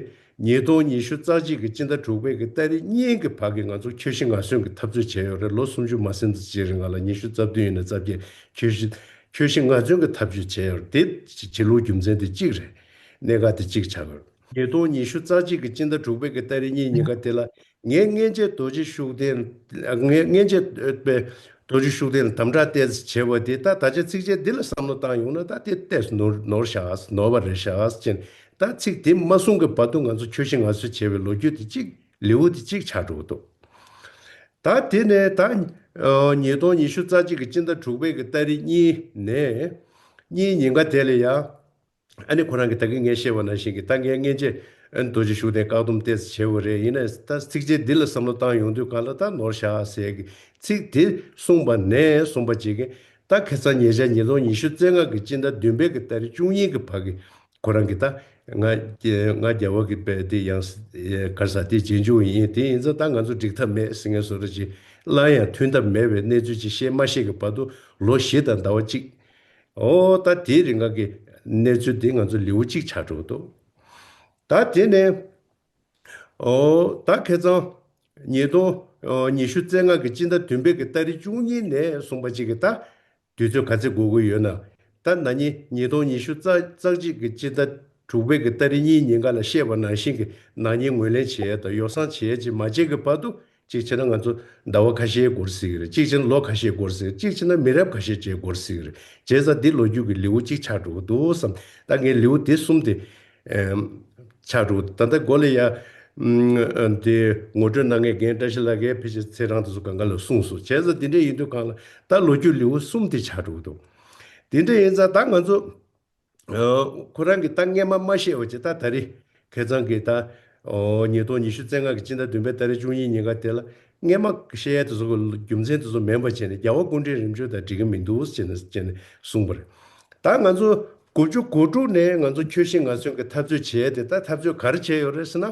ཉིས་སྟོང་ཉི་ཤུ་རྩ་གཅིག་གི་སྤྱི་ཟླ་དྲུག་པའི་གི་ཏ་རིག་གཉིས་ཀྱི་བར་གྱི་ང་ཚོ་ཁྱོད་ཤི་ང་གསོན་གྱི་འཐབ་རྩོད་བྱས་ཡོད་རེད། ལོ་སུམ་ཅུ་མ་ཟིན་ཙམ་ཅིག་རིང་ལ་ཉི་ཤུ་རྩ་བདུན་ཡིན་ན་རྩ་བརྒྱད་ཁྱོད་ཤི་ཁྱོད་ཤི་ང་གསོན་གྱི་འཐབ་རྩོད་བྱས་ཡོད་རེད། དེ་བྱེད་ལུགས་རྒྱུ་མཚན་དེ་གཅིག་རེད། གནད་འགག་དེ་གཅིག་ཆགས་ཡོད་རེད། ཉིས་སྟོང་ཉི་ཤུ་རྩ་གཅིག་གི་སྤྱི་ཟླ་དྲུག་པའི་གི་ཏ་རིག་གཉིས་ཉིན་ཀ་དེ་ལ་ངས་སྔན་ཆད་རྡོ་རྗེ་ཤུགས་ལྡན། ངས་སྔན་ཆད་པའི་རྡོ་རྗེ་ཤུགས་ལྡན་ལ་དམ་དྲག་ཏོག་ཙམ་བྱས་པ་དེ་ད་ད་ཆ་ཚིགས་བཅད་འདི་ལ་བསམ་བློ་བཏང་ཡོང་ན་ད་དེ་ཏོག་ཙམ་ནོར་ནོར་ཤག་ནོར་བ་རེད་ཤག་ཅེས། ད་ཚིག་དེ་མ་གསུང་གི་བར་དུ་ང་ཚོ་ཁྱོད་ཤི་ང་གསོན་བྱས་པའི་ལོ་རྒྱུས་དེ་གཅིག་ལེའུ་དེ་གཅིག་ཆགས་འགྲོ་གི་འདུག་ད་དེ་ནས་ད་ཉིས་སྟོང་ཉི་ཤུ་རྩ་གཅིག་གི་སྤྱི་ཟླ་དྲུག་པའི་གི་ཏ་རིག་གཉིས་ནས་གཉིས་ཉིན་ཀ་དེ་ལ་ཡ། ཨ་ནི་ཁོ་རང་གིས་ད་གིན་ངས་བཤད་པ་ནང་བཞིན་གྱི་ད་ངས་སྔན་ཆད་ཨ་ནི་རྡོ་རྗེ་ཤུགས་ལྡན་བཀག་སྡོམ་ཏོག་ཙམ་བྱས་པ་རེད། ཡིན་ནའི་ད་ཚིགས་བཅད་འདི་ལ་བསམ་བློ་བཏང་ཡོང་དུས་སྒང་ལ་ད་ནོར་ཤག་ཟེར་གི་ཚིག་དེ་གསུངས་པ་ནས་གསུངས་པ་ཅིག་གི་ད་ཁ་སང་ཉེ་ཆར་ཉིས་སྟོང་ཉི་ཤུ་རྩ་ལྔ་གི་སྤྱི་ཟླ་བདུན་པའི་གི་ཏ་རིག་བཅུ་གཉིས་ཀྱི་བར་གྱི་ཁོ་རང་གིས་ད་ང་ང་རྒྱལ་བ་གི་དཔེ་དེ་ཡང་ག་རེ་ཟེར་དེ་རྗེས་འཇུག་ཡིན། དེ་ཡིན་ཙང་ད་ང་ཚོ་འགྲིག་ཐབས་མེད་ཟེར་མཁན་བཟོ་འདྲ་ཅིག་སླར་ཡང་མཐུན་ཐབས་མེད་པའི་གནས་ཚུལ་ཅིག་བཤད་མ་ཤེས་ཀྱི་བར་དུ་ལོ་བཞི་དང་ཟླ་བ་གཅིག་ཨོ་ད་དེའི་རིང་ག་གི་གནས་ཚུལ་འདི་ང་ཚོ་ལེའུ་གཅིག་ཆགས་འགྲོ་གི་འདུག་ད་དེ་ནས་ཨོ་ད་ཁ་སང་ཉིས་སྟོང་ཉི་ཤུ་རྩ་ལྔ་གི་སྤྱི་ཟླ་བདུན་པའི་གི་ཏ་རིག་བཅུ་གཉིས་ནས་གསུངས་པ་ཅིག་གི་ད་དུས་ཚོད་ག་ཚད་འགོར་གི་ཡོད་ན། ད་ན་ནིང་ཉིས་སྟོང་ཉི་ཤུ་རྩ་རྩ་གཅིག་གི་སྤྱི་ཟླ་དྲུག་པའི་གི་ཏ་རིག་གཉིས་ཉིན་ཀ་ལ་བཤད་པ་ནང་བཞིན་གྱི་ན་ནིང་ངོས་ལེན་བྱེད་ཡས་དང་ཡོ་བསྲང་བྱེད་ཡས་ཅིག་མ་བྱེད་ཀྱི་བར་དུ། གཅིག་བྱས་ན་ང་ཚོ་ཟླ་བ་ཁ་ཤས་འགོར་སྲིད་ཀྱི་རེད། གཅིག་བྱས་ན་ལོ་ཁ་ཤས་འགོར་སྲིད། གཅིག་བྱས་ན་མི་རབས་ཁ་ཤས་ཅིག་འགོར་སྲིད་ཀྱི་རེད། བྱས་ཙང་འདི་ལོ་རྒྱུས་ཀྱི་ལེའུ་གཅིག་ཆགས་འགྲོ་གི་འདུག་བསམ། ད་ངས་ལེའུ་དེ་གསུམ་དེ་ཨེམ། ཆགས་འགྲོ་གི་འདུག་ད་ལྟ་འགོ་ལ་ཡ་ཨམ། དེ་ངོ་སྤྲོད་གནང་མཁན་རྒན་བཀྲ་ཤིས་ལགས་ཀྱིས་ཕལ་ཆེར་ཚེ་རིང་དེ་ཚོ་སྒང་ག་ལ་གསུངས་སོང་། བྱས་ཙང་འདི་འདྲ་ཡིན་དུས་སྒང་ལ་ད་ལོ་རྒྱུས་ལེའུ་གསུམ་དེ་ཆགས་འགྲོ་གི་འདུག་དེ་འདྲ་ཡིན་ཙང་ད་ང་ཚོ། ཨོ། ཁོ་རང་གིས་ད་སྔས་མ་མ་བཤད་པ་ཅིག་ད་ད་རེས་ཁ་སང་གི་ད་ཨོ་ཉིས་སྟོང་ཉི་ཤུ་རྩ་ལྔ་གི་སྤྱི་ཟླ་བདུན་པའི་ཏ་རིག་བཅུ་གཉིས་ཉིན་ཀ་དེ་ལ་སྔས་མ་བཤད་ཡས་དེ་ཚོ་གི་རྒྱུ་མཚན་དེ་ཚོ་མིན་པ་བྱས་ནས་རྒྱལ་བ་སྐུ་ཕྲེང་རིམ་བྱོན་དང་འགྲིག་གི་མི་འདུག་ཟེར་ནས་ཟེར་ནས་གསུངས་པ་རེད། ད་ང་ཚོ་དགུ་བཅུ་གོ་དྲུག་ནས་ང་ཚོ་ཁྱོད་ཤི་ང་གསོན་གྱི་འཐབ་རྩོད་བྱས་ཏེ་ད་འཐབ་རྩོད་ག་རེ་བྱས་ཡོད་རེད་ཟེར་ན།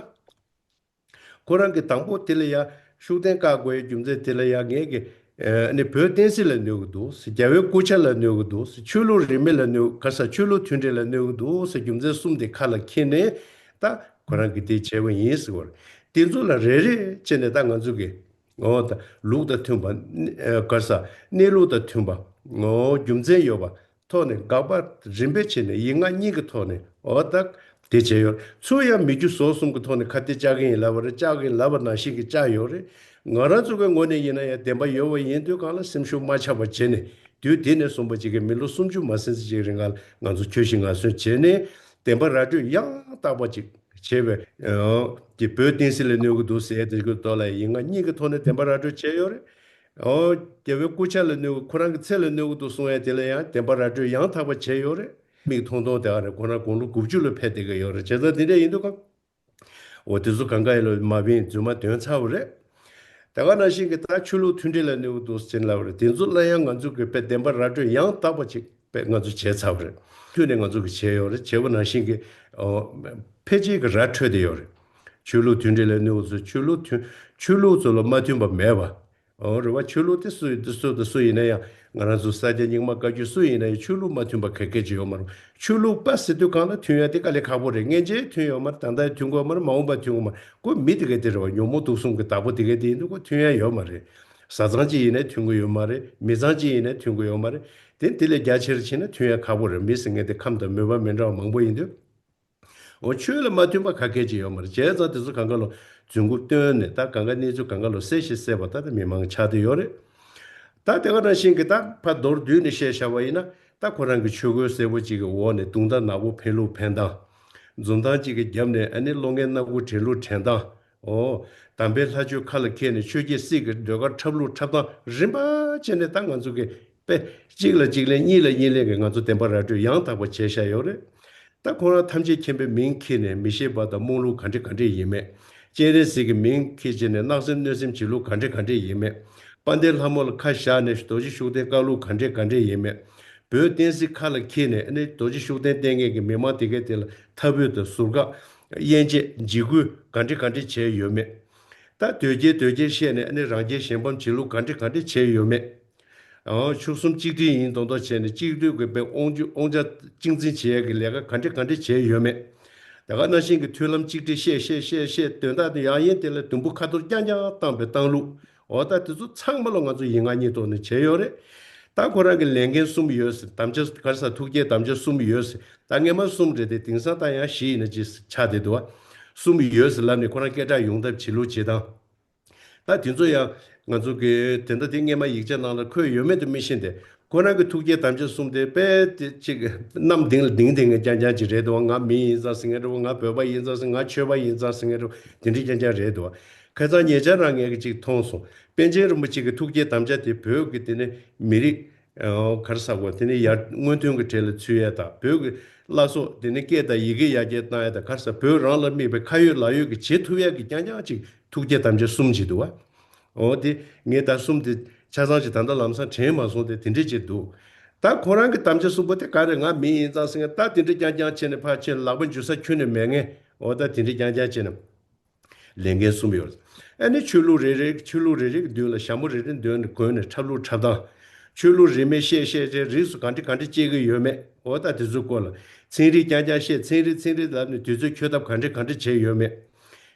ཁོ་རང་གིས་དང་པོ་དེ་ལ་ཡ་ཤུགས་ལྡན་བཀག་དགོས་ཡའི་རྒྱུ་མཚན་དེ་ལ་ཡ་ངས་ཀྱི་ཨ་ནི་བོད་བསྟན་སྲིད་ལ་གནོད་ཀྱི་འདུག་ཟེར། རྒྱལ་བའི་སྐུ་ཕྱྭ་ལ་གནོད་ཀྱི་འདུག་ཟེར། ཆོས་ལུགས་རིས་མེད་ལ་གནོད་ག་ས་ཆོས་ལུགས་མཐུན་སྒྲིལ་ལ་གནོད་ཀྱི་འདུག་ཟེར། རྒྱུ་མཚན་གསུམ་དེ་ཁ་ལ་འཁྱེར་ནས་ད་ཁོ་རང་གིས་དེ་བྱས་པ་ཡིན་ཟེར་བ་རེད། དེ་ཚོ་ལ་རེ་རེ་བྱས་ནས་ད་ང་ཚོ་གི་ཨོ་ད་ལུགས་དང་མཐུན་པ་ག་ས་གནས་ལུགས་དང་མཐུན་པ་ཨོ་རྒྱུ་མཚན་ཡོད་པ། ཐོག་ནས་དགག་པ་རིམ་པས་བྱས་ནས་ཡིག་ངག་གཉིས་ཀྱི་ཐོག་ནས་འོ་ད་དེ་བྱས་ཡོད། ཚུར་ཡང་མི་རྒྱུ་ཟོག་གསུམ་གྱི་ཐོག་ནས་ཁ་གཏད་བཅག་གི་ཡིན་ལབ་པ་རེད། བཅག་གི་ཡིན་ལབ་པ་ནང་བཞིན་གྱི་བཅག་ཡོད་རེད། ང་རང་ཚོ་གི་ངོས་ནས་ཡིན་ན་ཡང་བདེན་པ་ཡོད་པ་ཡིན་དུས་གང་ལ་སེམས་ཤུགས་མ་ཆག་པ་བྱས་ནས་དུས་དེ་ནས་བཟུང་པ་ཅིག་གི་མི་ལོ་སུམ་ཅུ་མ་ཟིན་ཙམ་ཅིག་རིང་ལ་ང་ཚོ་ཁྱོད་ཤི་ང་གསོན་བྱས་ནས་བདེན་པ་ར་སྤྲོད་ཡང་དག་པ་ཅིག་བྱས་པའི་ཀྱི་བོད་བསྟན་སྲིད་ལ་གནོད་ཀྱི་འདུག་ཟེར་དེ་གི་ཐོག་ལ་ཡིག་ངག་གཉིས་ཀྱི་ཐོག་ནས་བདེན་པ་ར་སྤྲོད་བྱས་ཡོད་རེད། ཨོ། རྒྱལ་བའི་སྐུ་ཕྱྭ་ལ་གནོད་ཀྱི་ཁོ་རང་གི་ཚེ་ལ་གནོད་ཀྱི་འདུག་གསུང་ཡས་དེ་ལ་ཡང་བདེན་པ་ར་སྤྲོད་ཡང་དག་པ་བྱས་ཡོད་རེད། མིག་མཐོང་མཐོང་དེ་ཨ་རེད། ཁོ་རང་དགུང་ལོ་དགུ་བཅུ་ལ་ཕེབས་བསྡད་ཀྱི་ཡོད་རེད། བྱས་ཙང་དེ་འདྲ་ཡིན་དུས་ཀ་འོ་དེ་ཚོ་གང་ག་ཡིན་ལ་མ་བིན་རྫུན་མ་འདོན་ཚར་བ་རེད། ད་ དེ་ག་ནང་བཞིན་གྱི་ད་ཆོས་ལུགས་མཐུན་སྒྲིལ་ལ་གནོད་འདུག་ཟེར་ལབ་པ་རེད། དེ་ཚོ་སླར་ཡང་ང་ཚོ་གི་དཔེ་བདེན་པ་ར་སྤྲོད་ཡང་དག་པ་ཅིག་དཔེ་ང་ཚོ་བྱས་ཚར་བ་རེད། མཐུན་ནས་ང་ཚོ་གི་བྱས་ཡོད་རེད། བྱས་པ་ནང་བཞིན་གྱི་ཨོ། ཕལ་ཆེར་གྱི་ར་འཕྲོད་བསྡད་ཡོད་རེད། ཆོས་ལུགས་མཐུན་སྒྲིལ་ལ་གནོད་འདུག་ཟེར། ཆོས་ལུགས་མཐུན་ཆོས་ལུགས་ཚོ་ལ་མ་མཐུན་པ་མེད་པ། ཨོ་རེད་བ། ཆོས་ལུགས་དེ་སུ་ཡིན་དེ་སུ་དང་སུ་ཡིན་ན་ཡང་། ང་རང་ཚོ་ས་སྐྱ་རྙིང་མ་བཀའ་བརྒྱུད་སུ་ཡིན་ན་ཡང་ཆོས་ལུགས་མ་མཐུན་པ་ག་གེ་ཅིག་ཡོད་མ་རེད། ཆོས་ལུགས་པ་ཟེར་དུས་སྒང་ལ་མཐུན་ཡ་དེ་དཀའ་ལས་ཁག་པོ་རེད། སྔན་ཆད་མཐུན་ཡོད་མ་རེད། ད་ལྟ་མཐུན་གྱི་ཡོད་མ་རེད། མ་འོངས་པ་མཐུན་གྱི་མ་རེད། ཁོ་མི་དེ་ག་དེ་རེད་བ། ཉོན་མོངས་དུག་གསུམ་གྱི་བདག་པོ་དེ་ག་དེ་ཡིན་དུས་ཁོ་མཐུན་ཡ་ཡོད་མ་རེད། བཟའ་ཚང་གཅིག་ཡིན་ན་མཐུན་གྱི་ཡོད་མ་རེད། མི་ཚང་གཅིག་ཡིན་ན་མཐུན་གྱི་ཡོད་མ་རེད། དེ་དེ་ལས་རྒྱ་ཆེར་ཕྱིན་ན་མཐུན་ཡ་ཁག་པོ་རེད། མི་ཟེར་མཁན་དེ་ཁམས་དང་མོས་པ་མི་འདྲ་བ་མང་པོ་ཡིན་དུས། འོ་ཆོས་ལ་མ་མཐུན་པ་ག་གེ་ཅིག་ཡོད་མ་རེད། བྱས་ཙང་དེ་ཚོ་གང་ག་ལོ་རྫུན་རྐུབ་བཏོན་ནས་ད་གང་ག་གནས་ཚུལ་གང་ག་ལོ་གསལ་ཞིང་གསལ་བ་ད་ལྟ་མི་མང་ཆགས་བསྡད་ཡོད་རེད། ད་དེ་ག་ནང་བཞིན་གྱི་ད་ཕར་མདོར་བསྡུས་ནས་བཤད་བཞག་པ་ཡིན་ན། ད་ཁོ་རང་གི་ཆོས་གོས་སེར་པོ་གཅིག་གི་འོག་ནས་དུང་བརྡ་ནག་པོ་འཕེན་ལུགས་འཕེན་སྟངས། འཛུམ་མདངས་གཅིག་གི་རྒྱབ་ནས་ཨ་ནི་གློག་བརྙན་སྣ་དགུ་དྲན་ལུགས་དྲན་སྟངས། འོ། དམ་པའི་ལྷ་ཆོས་ཁ་ལ་འཁྱེར་ནས་ཆོས་ཀྱི་སྲིད་ཀྱི་ཟློས་གར་འཁྲབ་ལུགས་འཁྲབ་སྟངས་རིམ་པ་བྱས་ནས་ད་ང་ཚོ་གི་དཔེ་གཅིག་ལ་གཅིག་ལན་གཉིས་ལ་གཉིས་ལན་གྱི་ང་ཚོ་བདེན་པ་ར་སྤྲོད་ཡང་དག་པ་བྱས་བཞག་ཡོད་རེད། ད་ཁོ་རང་ཐམས་ཅད་མཁྱེན་པའི་མིང་འཁྱེར་ནས་མི་ཤེས་པ་དང་རྨོངས་ལུགས་ག་འདྲ་ག་འདྲ་ཡིན་མེད། སྤྱན་རས་གཟིགས་ཀྱི་མིང་འཁྱེར་བྱས་ནས་བརྣབ་སེམས་གནོད་སེམས་བྱེད་ལུགས་ག་འདྲ་ག་འདྲ་ཡིན་མེད། དཔལ་ལྡན་ལྷ་མོ་ལ་ཁ་བཞག་ནས་རྡོ་རྗེ་ཤུགས་ལྡན་བཀའ་ལུགས་ག་འདྲ་ག་འདྲ་ཡིན་མེད། བོད་བསྟན་སྲིད་ཁ་ལ་འཁྱེར་ནས་ཨ་ནི་རྡོ་རྗེ་ཤུགས་ལྡན་བསྟེན་མཁན་གྱི་མི་མང་དེ་གས་དེ་ལ་ཐབས་འོད་དང་ཟུར་བཀག་དབྱེ་འབྱེད་འཇིགས་སྐུལ་ག་འདྲ་ག་འདྲ་བྱས་ཡོད་མེད། ད་དོལ་རྒྱལ་དོལ་རྒྱལ་བཤད་ནས་ཨ་ནི་རང་རྒྱལ་གཞན་ཕམ་བྱེད་ལུགས་ག་འདྲ་ག་འདྲ་བྱས་ཡོད་མེད། ཨང་། ཆོལ་གསུམ་གཅིག་སྒྲིལ་ཡིན་མདོག་མདོག་བྱས་ནས་གཅིག་སྡུད་ཀྱི་དཔེ་དབང་ཆ་དབང་ཆ་གཅིག་འཛིན་བྱེད་ཡས་ཀྱི་ལས་ཀ་ག་འདྲ་ག་འདྲ་བྱས་ཡོད་མེད། དེ་ག་ནང་བཞིན་གྱི་མཐུན་ལམ་གཅིག་སྒྲིལ་བཤད་བཤད་བཤད་བཤད་དོན་དག་དེ་ཡང་ཡིན་དེ་ལ་དུམ་བུ་ཁ་ཐོར་རྐྱང་རྐྱང་བཏང་པའི་བཏང་ལུགས། འོ་ད་དེ་ཚོ་ཚང་མ་ལ་ང་ཚོ་ཡིན་ང་གཉིས་ཐོག་ནས་བྱས་ཡོད་རེད། ད་ཁོ་རང་གི་ལས་འགན་གསུམ་ཡོད་ཟེར། དམ་བཅའ་ག་རེ་ཟེར། ཐུགས་བསྐྱེད་དམ་བཅའ་གསུམ་ཡོད་ཟེར། ད་སྔས་མ་གསུམ་རེད་དེ། དེང་སང་ད་ཡང་བཞི་ཡིན་ན་ཅི་ཆགས་བསྡད་འདུག་བ། གསུམ་ཡོད་ཟེར་ལབ་ནས་ཁོ་རང་སྐད་གྲགས་ཡོང་ཐབས་བྱེད་ལུགས་བྱེད་སྟངས། ད་དེ་ཚོ་ཡང་ང་ཚོ་གི་དེ་འདྲ་དེ་སྔས་མ་ཡིག་ཆ་ནང་ལ་འཁོད་ཡོད་མེད་དུ་མི་ཤེས་ཏེ། ཁོ་རང་གི་ཐུགས་བསྐྱེད་དམ་བཅའ་གསུམ་དེ་དཔེ་དེ་ཅིག་གནམ་ལྡིང་ལ་ལྡིང་ལྡིང་གི་རྐྱང་རྐྱང་ཅིག་རེད་འདུག་བ། ང་མི་ཡིན་ཙང་ཟེར་མཁན་རེད་བ། ང་བོད་པ་ཡིན་ཙང་ཟེར། ང་ཆོས་པ་ཡིན་ཙང་ཟེར་མཁན་རེད་བ། དེ་འདྲ་རྐྱང་རྐྱང་རེད་འདུག་བ། ཁ་སང་ཉེ་ཆར་རང་ངས་ཀྱི་ཅིག་མཐོང་སོང་། པཎ་ཆེན་རིན་པོ་ཆེ་གི་ཐུགས་བསྐྱེད་དམ་བཅའ་དེ་བོད་ཀྱི་དེ་ནས་མི་རིགས། ཨོ། ག་རེ་ཟེར་དགོས། དེ་ནས་ཡར་སྔོན་ཐོན་གྱི་གྲས་ལ་ཚུད་ཡས་དང་། བོད་ཀྱི་བླ་སྲོག་དེ་ནས་སྐད་དང་ཡི་གེ་ཡར་རྒྱས་གཏང་ཡས་དང་། ག་རེ་ཟེར། བོད་རང་ལ་དམིགས་པའི་ཁ་ཡོད་ལག་ཡོད་ཀྱི་བྱེད་ཐུབ་ཡས་ཀྱི་རྐྱང་རྐྱང་ཅིག་ཐུགས་བསྐྱེད་དམ་བཅའ་གསུམ་ཅིག་འདུག་བ། འོ་དེ་ངས་ད་གསུམ་དེ་ཆ་ཚང་ཅིག་ད་ལྟ་ལམ་སང་དྲན་མ་སོང་སྟེ། དེ་འདྲས་ཅིག་འདུག་ད་ཁོ་རང་གི་དམ་བཅའ་གསུམ་པོ་དེ་ག་རེ། ང་མི་ཡིན་ཙང་ཟེར་མཁན། ད་དེ་འདྲས་རྐྱང་རྐྱང་བྱས་ནས་ཕར་ཕྱིན་ལག་པ་འཇུ་ས་ཁྱོན་ནས་མེད་མཁན། འོ་ད་དེ་འདྲས་རྐྱང་རྐྱང་བྱས་ནས། ལས་འགན་གསུམ་ཡོད། ཨ་ནི་ཆོས་ལུགས་རེ་རེ་ཆོས་ལུགས་རེ་རེ་གི་མདུན་ལ་ཞྭ་མོ་རེ་རེ་མདུན་ནས་གོན་ནས་འཁྲབ་ལུགས་འཁྲབ་སྟངས། ཆོས་ལུགས་རིས་མེད་བཤད་བཤད་བྱས། རིས་སུ་ག་འདྲ་ག་འདྲ་བཅད་ཀྱི་ཡོད་མེད། འོ་ད་དེ་ཚོའི་སྐོར་ལ། ཚན་རིག་རྐྱང་རྐྱང་བཤད། ཚན་རིག་ཚན་རིག་ལབ་ནས་དུས་ཚོད་འཁྱོལ་ཐབས་ག་འདྲ་ག་འདྲ་བྱས་ཡོད་མེད།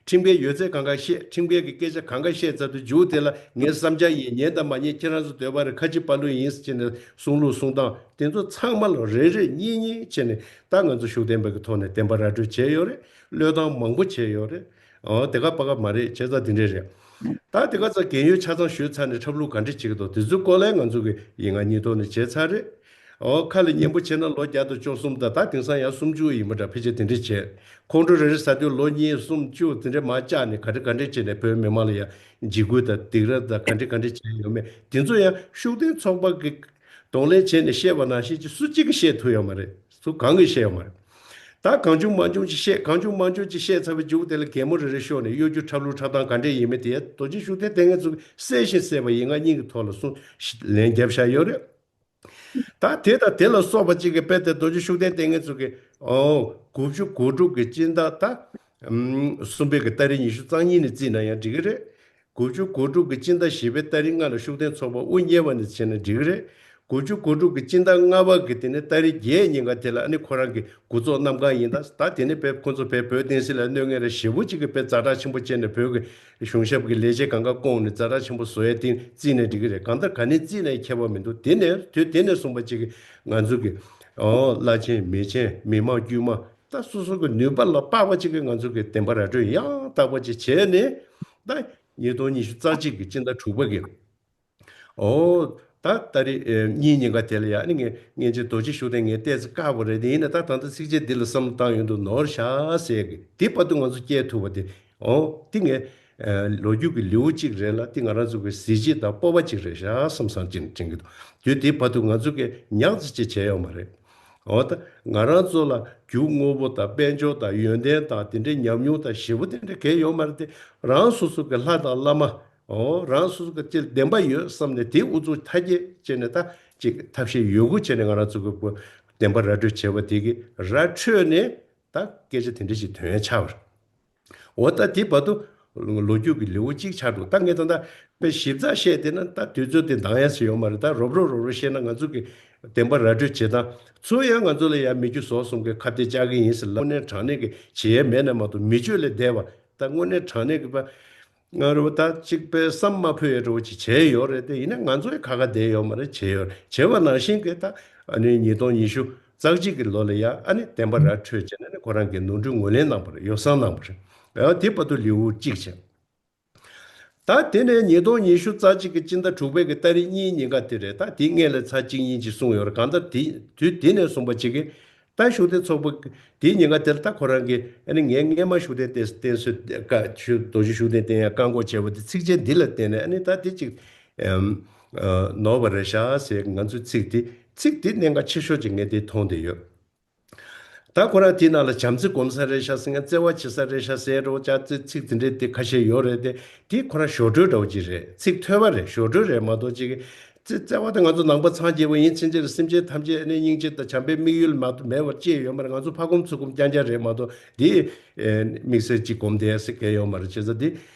ཁྲིམས་འགལ་ཡོད་ཚད་གང་ག་བཤད། ཁྲིམས་འགལ་གྱི་སྐད་ཆ་གང་ག་བཤད་ཚར་དུས་མཇུག་དེ་ལ་ངའི་བསམ་འཆར་ཡིན། ཉན་དང་མ་ཉན་ཁྱེད་རང་ཚོ་འདོད་པ་རེད། ཁ་ཆེ་དཔའ་ལུས་ཡིན་ཟེར་བྱས་ནས་གསུང་ལུགས་གསུང་སྟངས། དེ་ཚོ་ཚང་མ་ལ་རེ་རེ་གཉིས་གཉིས་བྱས་ནས་ད་ང་ཚོ་ཤུགས་ལྡན་པ་གི་ཐོག་ནས་བདེན་པ་ར་སྤྲོད་བྱས་ཡོད་རེད། བློས་བཏང་མང་པོ་བྱས་ཡོད་རེད། ཨོ། དེ་ག་པ་ག་མ་རེད། བྱས་ཙང་དེ་འདྲས་རེད། ད་དེ་ག་ཚོ་རྒན་ཡོལ་ཆ་ཚང་ཞུས་ཚར་ནས་འཁྲབ་ལུགས་ག་འདྲས་བྱེད་ཀྱི་འདུག་དེ་ཚོའི་སྐོར་ལ་ང་ཚོ་གི་ཡིན་ང་གཉིས་ཐོག་ནས་བྱས་ཚར་རེད། ཨོ། ཁ་ལ་སྙན་པོ་བྱས་ན་ལོ་བརྒྱ་དང་བཅུ་གསུམ་དང་། ད་དེང་སང་ཡང་སུམ་ཅུ་ཡིན་པ་འདྲ། ཕལ་ཆེར་དེ་འདྲས་བྱས། ཁོང་ཁྲོ་རེ་རེ་ཟ་དུས་ལོ་གཉིས་གསུམ་བཅུ་དེ་འདྲས་མར་བཅག་ནས་ག་འདྲས་ག་འདྲས་བྱས་ནས་བོད་མི་མང་ལ་ཡང་འཇིགས་སྐུལ་དང་སྡིགས་ར་དང་ག་འདྲས་ག་འདྲས་བྱས་ཡོད་མེད། དེ་ཚོ་ཡང་ཤུགས་ལྡན་ཚོགས་པ་གི་གདོང་ལེན་བྱས་ནས་བཤད་པ་ནང་བཞིན་ཅིག་སུ་གཅིག་གིས་བཤད་ཐུབ་ཡོད་མ་རེད། སུ་གང་གིས་བཤད་ཡོད་མ་རེད། ད་གང་བྱུང་མང་བྱུང་ཅིག་བཤད། གང་བྱུང་མང་བྱུང་ཅིག་བཤད་ཚར་བའི་མཇུག་དེ་ལ་གད་མོ་རེ་རེ་ཤོར་ནས་གཡོ་སྒྱུ་འཁྲབ་ལུགས་འཁྲབ་སྟངས་ག་འདྲས་ཡིན་མིན་དེ་རྡོ་རྗེ་ཤུགས་ལྡན་བསྟེན་མཁན་ཚོས་གསལ་ཞིང་གསལ་བ་ཡིན་ང་གཉིས་ཀྱི་ཐོག་ལ་གསུང་ལན་བརྒྱབ་བཞག་ཡོད་རེད། ད་དེ་དང་དེ་ལ་སོགས་པ་ཅིག་གི་དཔེ་དེ་རྡོ་རྗེ་ཤུགས་ལྡན་བསྟེན་མཁན་ཚོ་གིས། ཨོ། དགུ་བཅུ་གོ་དྲུག་གི་སྤྱི་ཟླ་ད། ཨམ། གསུམ་པའི་གི་ཏ་རིག་ཉི་ཤུ་རྩ་གཉིས་ནས་བརྩིས་ན་ཡང་འགྲིག་གི་རེད། དགུ་བཅུ་གོ་དྲུག་གི་སྤྱི་ཟླ་བཞི་པའི་ཏ་རིག་ལྔ་ལ་ཤུགས་ལྡན་ཚོགས་པ་དབུ་བརྙེས་པ་ནས་བྱས་ན་འགྲིག་གི་རེད། དགུ་བཅུ་གོ་དྲུག་གི་སྤྱི་ཟླ་ལྔ་པ་གི་དེ་ནས་ཏ་རིག་བརྒྱད་ཉིན་ཀ་དེ་ལ་ཨ་ནི་ཁོ་རང་གི་འགོ་ཚོགས་གནམ་གང་ཡིན། ད་ད་དེ་ནས་བས་ཁོ་ཚོ་བས་བོད་བསྟན་སྲིད་ལ་གནོད་མཁན་རེ་ཞེ་པོ་ཅིག་གི་བས་ཛ་དྲག་ཆེན་པོ་བྱས་ནས་བོད་ཀྱི་གཞུང་ཞབས་ཀྱི་ལས་བྱེད་གང་ག་བསྐོངས་ནས་ཛ་དྲག་ཆེན་པོ་བཟོ་ཡས་དེ་བརྩིས་ནས་འགྲིག་གི་རེད། གང་ལྟར་ག་ནས་བརྩིས་ནས་ཁྱད་པར་མི་འདུག་དེ་ནས་དུས་དེ་ནས་བཟུང་པ་ཅིག་གི་ང་ཚོ་གི། ཨོ། བླ་ཆེན་མི་ཆེན་མི་མང་དཀྱུས་མ། ད་སོ་སོ་གི་ནུས་པ་ལ་དཔག་པ་ཅིག་གིས་ང་ཚོ་གི་བདེན་པ་ར་སྤྲོད་ཡང་དག་པ་ཅིག་བྱས་ནས། ད་ཉིས་སྟོང་ཉི་ཤུ་རྩ་གཅིག་གི་སྤྱི་ཟླ་དྲུག་པ་གི། ཨོ། ད་ཏ་རིག་ཨེ། གཉིས་ཉིན་ཀ་དེ་ལ་ཡ་ཨ་ནི་ངས་སྔན་ཆད་རྡོ་རྗེ་ཤུགས་ལྡན་ངས་བལྟས་ཚེ་བཀག་པ་རེད། དེ་ཡིན་ན་ད་ད་ལྟ་ཚིགས་བཅད་འདི་ལ་བསམ་བློ་བཏང་ཡོང་དུས་ནོར་ཤག་ཟེར་གི། དེ་བར་དུ་ང་ཚོ་སྐྱེལ་ཐུབ་པ་དེ། ཨོ། དེ་ངས་ཨེ། ལོ་རྒྱུས་ཀྱི་ལེའུ་གཅིག་རེད་ལ། དེ་ང་རང་ཚོ་གི་གཟི་བརྗིད་དང་སྤོབས་པ་གཅིག་རེད་ཤག་བསམ་བསམ་ཅིག་དྲན་གི་འདུག་དུས་དེ་བར་དུ་ང་ཚོ་གི་ཉག་ཙམ་ཅིག་བྱས་ཡོད་མ་རེད། འོ་ད་ང་རང་ཚོ་ལ་རྒྱུ་དངོས་པོ་དང་དཔལ་འབྱོར་དང་ཡོན་ཏན་དང་དེ་འདྲའི་ཉམས་མྱོང་དང་ཞེ་པོ་དེ་འདྲ་གང་ཡོད་མ་རེད་དེ། རང་སོ་སོ་གི་ལྷ་དང་བླ་མ། ཨོ་རང་སོ་སོ་གི་ཅིག་བདེན་པ་ཡོད་བསམ་ནས་དེ་ཨུ་ཚུགས་མཐའ་སྐྱེལ་བྱས་ནས་ད་ཅིག་ཐབས་ཤེས་ཡོད་དགུ་བྱས་ནས་ང་རང་ཚོ་གི་བདེན་པ་ར་སྤྲོད་བྱས་པ་དེ་གི་ར་འཕྲོད་ནས་ད་སྐད་ཆ་དེ་འདྲ་ཞིག་ཐོན་ཡ་ཆགས་པ་རེད། འོ་ད་དེ་བར་དུ་ལོ་རྒྱུས་ཀྱི་ལེའུ་གཅིག་ཆགས་འགྲོ། ད་ངས་ད་ལྟ་དཔེ་ཞིབ་ཚགས་བཤད་བསྡད་ན་ད་དུས་ཚོད་དེ་འདང་ཡ་ཞིག་ཡོད་མ་རེད། ད་རོབ་རོབ་རོབ་རོབ་བཤད་ན་ང་ཚོ་གི་བདེན་པ་ར་སྤྲོད་བྱེད་སྟངས་ཚུར་ཡང་ང་ཚོ་ལ་ཡང་མི་རྒྱུ་ཟོག་གསུམ་གྱི་ཁ་གཏད་བཅག་གི་ཡིན་ཟེར་ལབ། དངོས་གནས་དྲང་གནས་ཀྱི་བྱེད་ཡས་མེད་ན་མ་གཏོགས་མི་སྤྱོད་ལས་འདས་པ། ད་དངོས་གནས་དྲང་གནས་ཀྱི་པ་ང་རོ་ད་གཅིག་པའི་བསམ་མ་ཕོད་ཡ་འདྲ་བོ་ཅིག་བྱས་ཡོད་རེད་དེ། ཡིན་ན་ང་ཚོའི་ཁ་ཁ་བསྡད་ཡོད་མ་རེད། བྱས་ཡོད་རེད། བྱས་པ་ནང་བཞིན་གྱི་ད་ཨ་ནི་ཉིས་སྟོང་ཉི་ཤུ་རྩ་གཅིག་གི་ལོ་ལ་ཡ་ཨ་ནི་བདེན་པ་ར་འཕྲོད་བྱས་ནས་ནི་ཁོ་རང་གི་ནོར་འཁྲུལ་ངོས་ལེན་གནང་བ་རེད། ཡོ་བསྲང་གནང་བ་རེད། ཨ་དེ་བར་དུ་ལེའུ་གཅིག་བྱས། ད་དེ་ནས་ཉིས་སྟོང་ཉི་ཤུ་རྩ་གཅིག་གི་སྤྱི་ཟླ་དྲུག་པའི་གི་ཏ་རིག་གཉིས་ཉིན་ཀ་དེ་རེད། ད་དེའི་སྔས་ལ་ཚར་གཅིག་གཉིས་ཅིག་གསུངས་ཡོད་རེད། གང་ལྟར་དེ་དུས་དེ་ནས་བཟུང་པ་ཅིག་གི་ད་ཤུགས་ལྡན་ཚོགས་པ་དེའི་ཉིན་ཀ་དེར་ད་ཁོ་རང་གིས་ཨ་ནི་ངས་སྔས་མ་ཤུགས་ལྡན་བསྟེན་བསྟེན་གསོལ་བཀའ་ཤུ་རྡོ་རྗེ་ཤུགས་ལྡན་བསྟེན་ཡ་བཀག་འགོག་བྱས་པ་དེ་ཚིགས་བཅད་འདི་ལ་བརྟེན་ནས་ཨ་ནི་ད་དེ་ཅིག་ཨམ་ཨ་ནོར་བ་རེད་ཤག་ཟེར། ང་ཚོའི་ཚིག་དེ་ཚིག་དེ་གནད་འགག་ཆེ་ཤོས་ཅིག་ངས་དེ་མཐོང་བསྡད་ཡོད། ད་ཁོ་རང་དེའི་ནང་ལ་བྱམས་བརྩེ་སྒོམ་ས་རེད་ཤག་ཟེར་མཁན། བརྩེ་བ་བྱེད་ས་རེད་ཤག་ཟེར་འགྲོ་ཅག་ཚིག་ཚིག་དེ་འདྲའི་དེ་ཁ་ཤས་ཡོད་རེད་དེ། དེ་ཁོ་རང་ཞོར་འཕྲོས་འདྲ་བོ་ཅིག་རེད། ཚིག་ཐོས་པ་རེད། ཞོར་འཕྲོས་རེད་མ་གཏོགས་ཅིག་བརྩེ་བརྩེ་བ་དེ་ང་ཚོ་ནང་པ་ཚང་རྒྱས་པ་ཡིན་ཕྱིན་ཆད་སེམས་ཅན་ཐམས་ཅད་ནི་སྙིང་རྗེ་དང་བྱམས་པའི་དམིགས་ཡུལ་མ་གཏོགས་མེད་པར་ཅི་ཡང་ཡོད་མ་རེད། ང་ཚོ་ཕ་སྒོམ་ཚུལ་སྒོམ་རྐྱང་རྐྱང་རེད་མ་གཏོགས་དེ་དམིགས་བསལ་ཅིག་སྒོམ་བསྡད་ཟེར་མཁན་ཡོད་མ་རེད། བྱས་ཙང་དེ་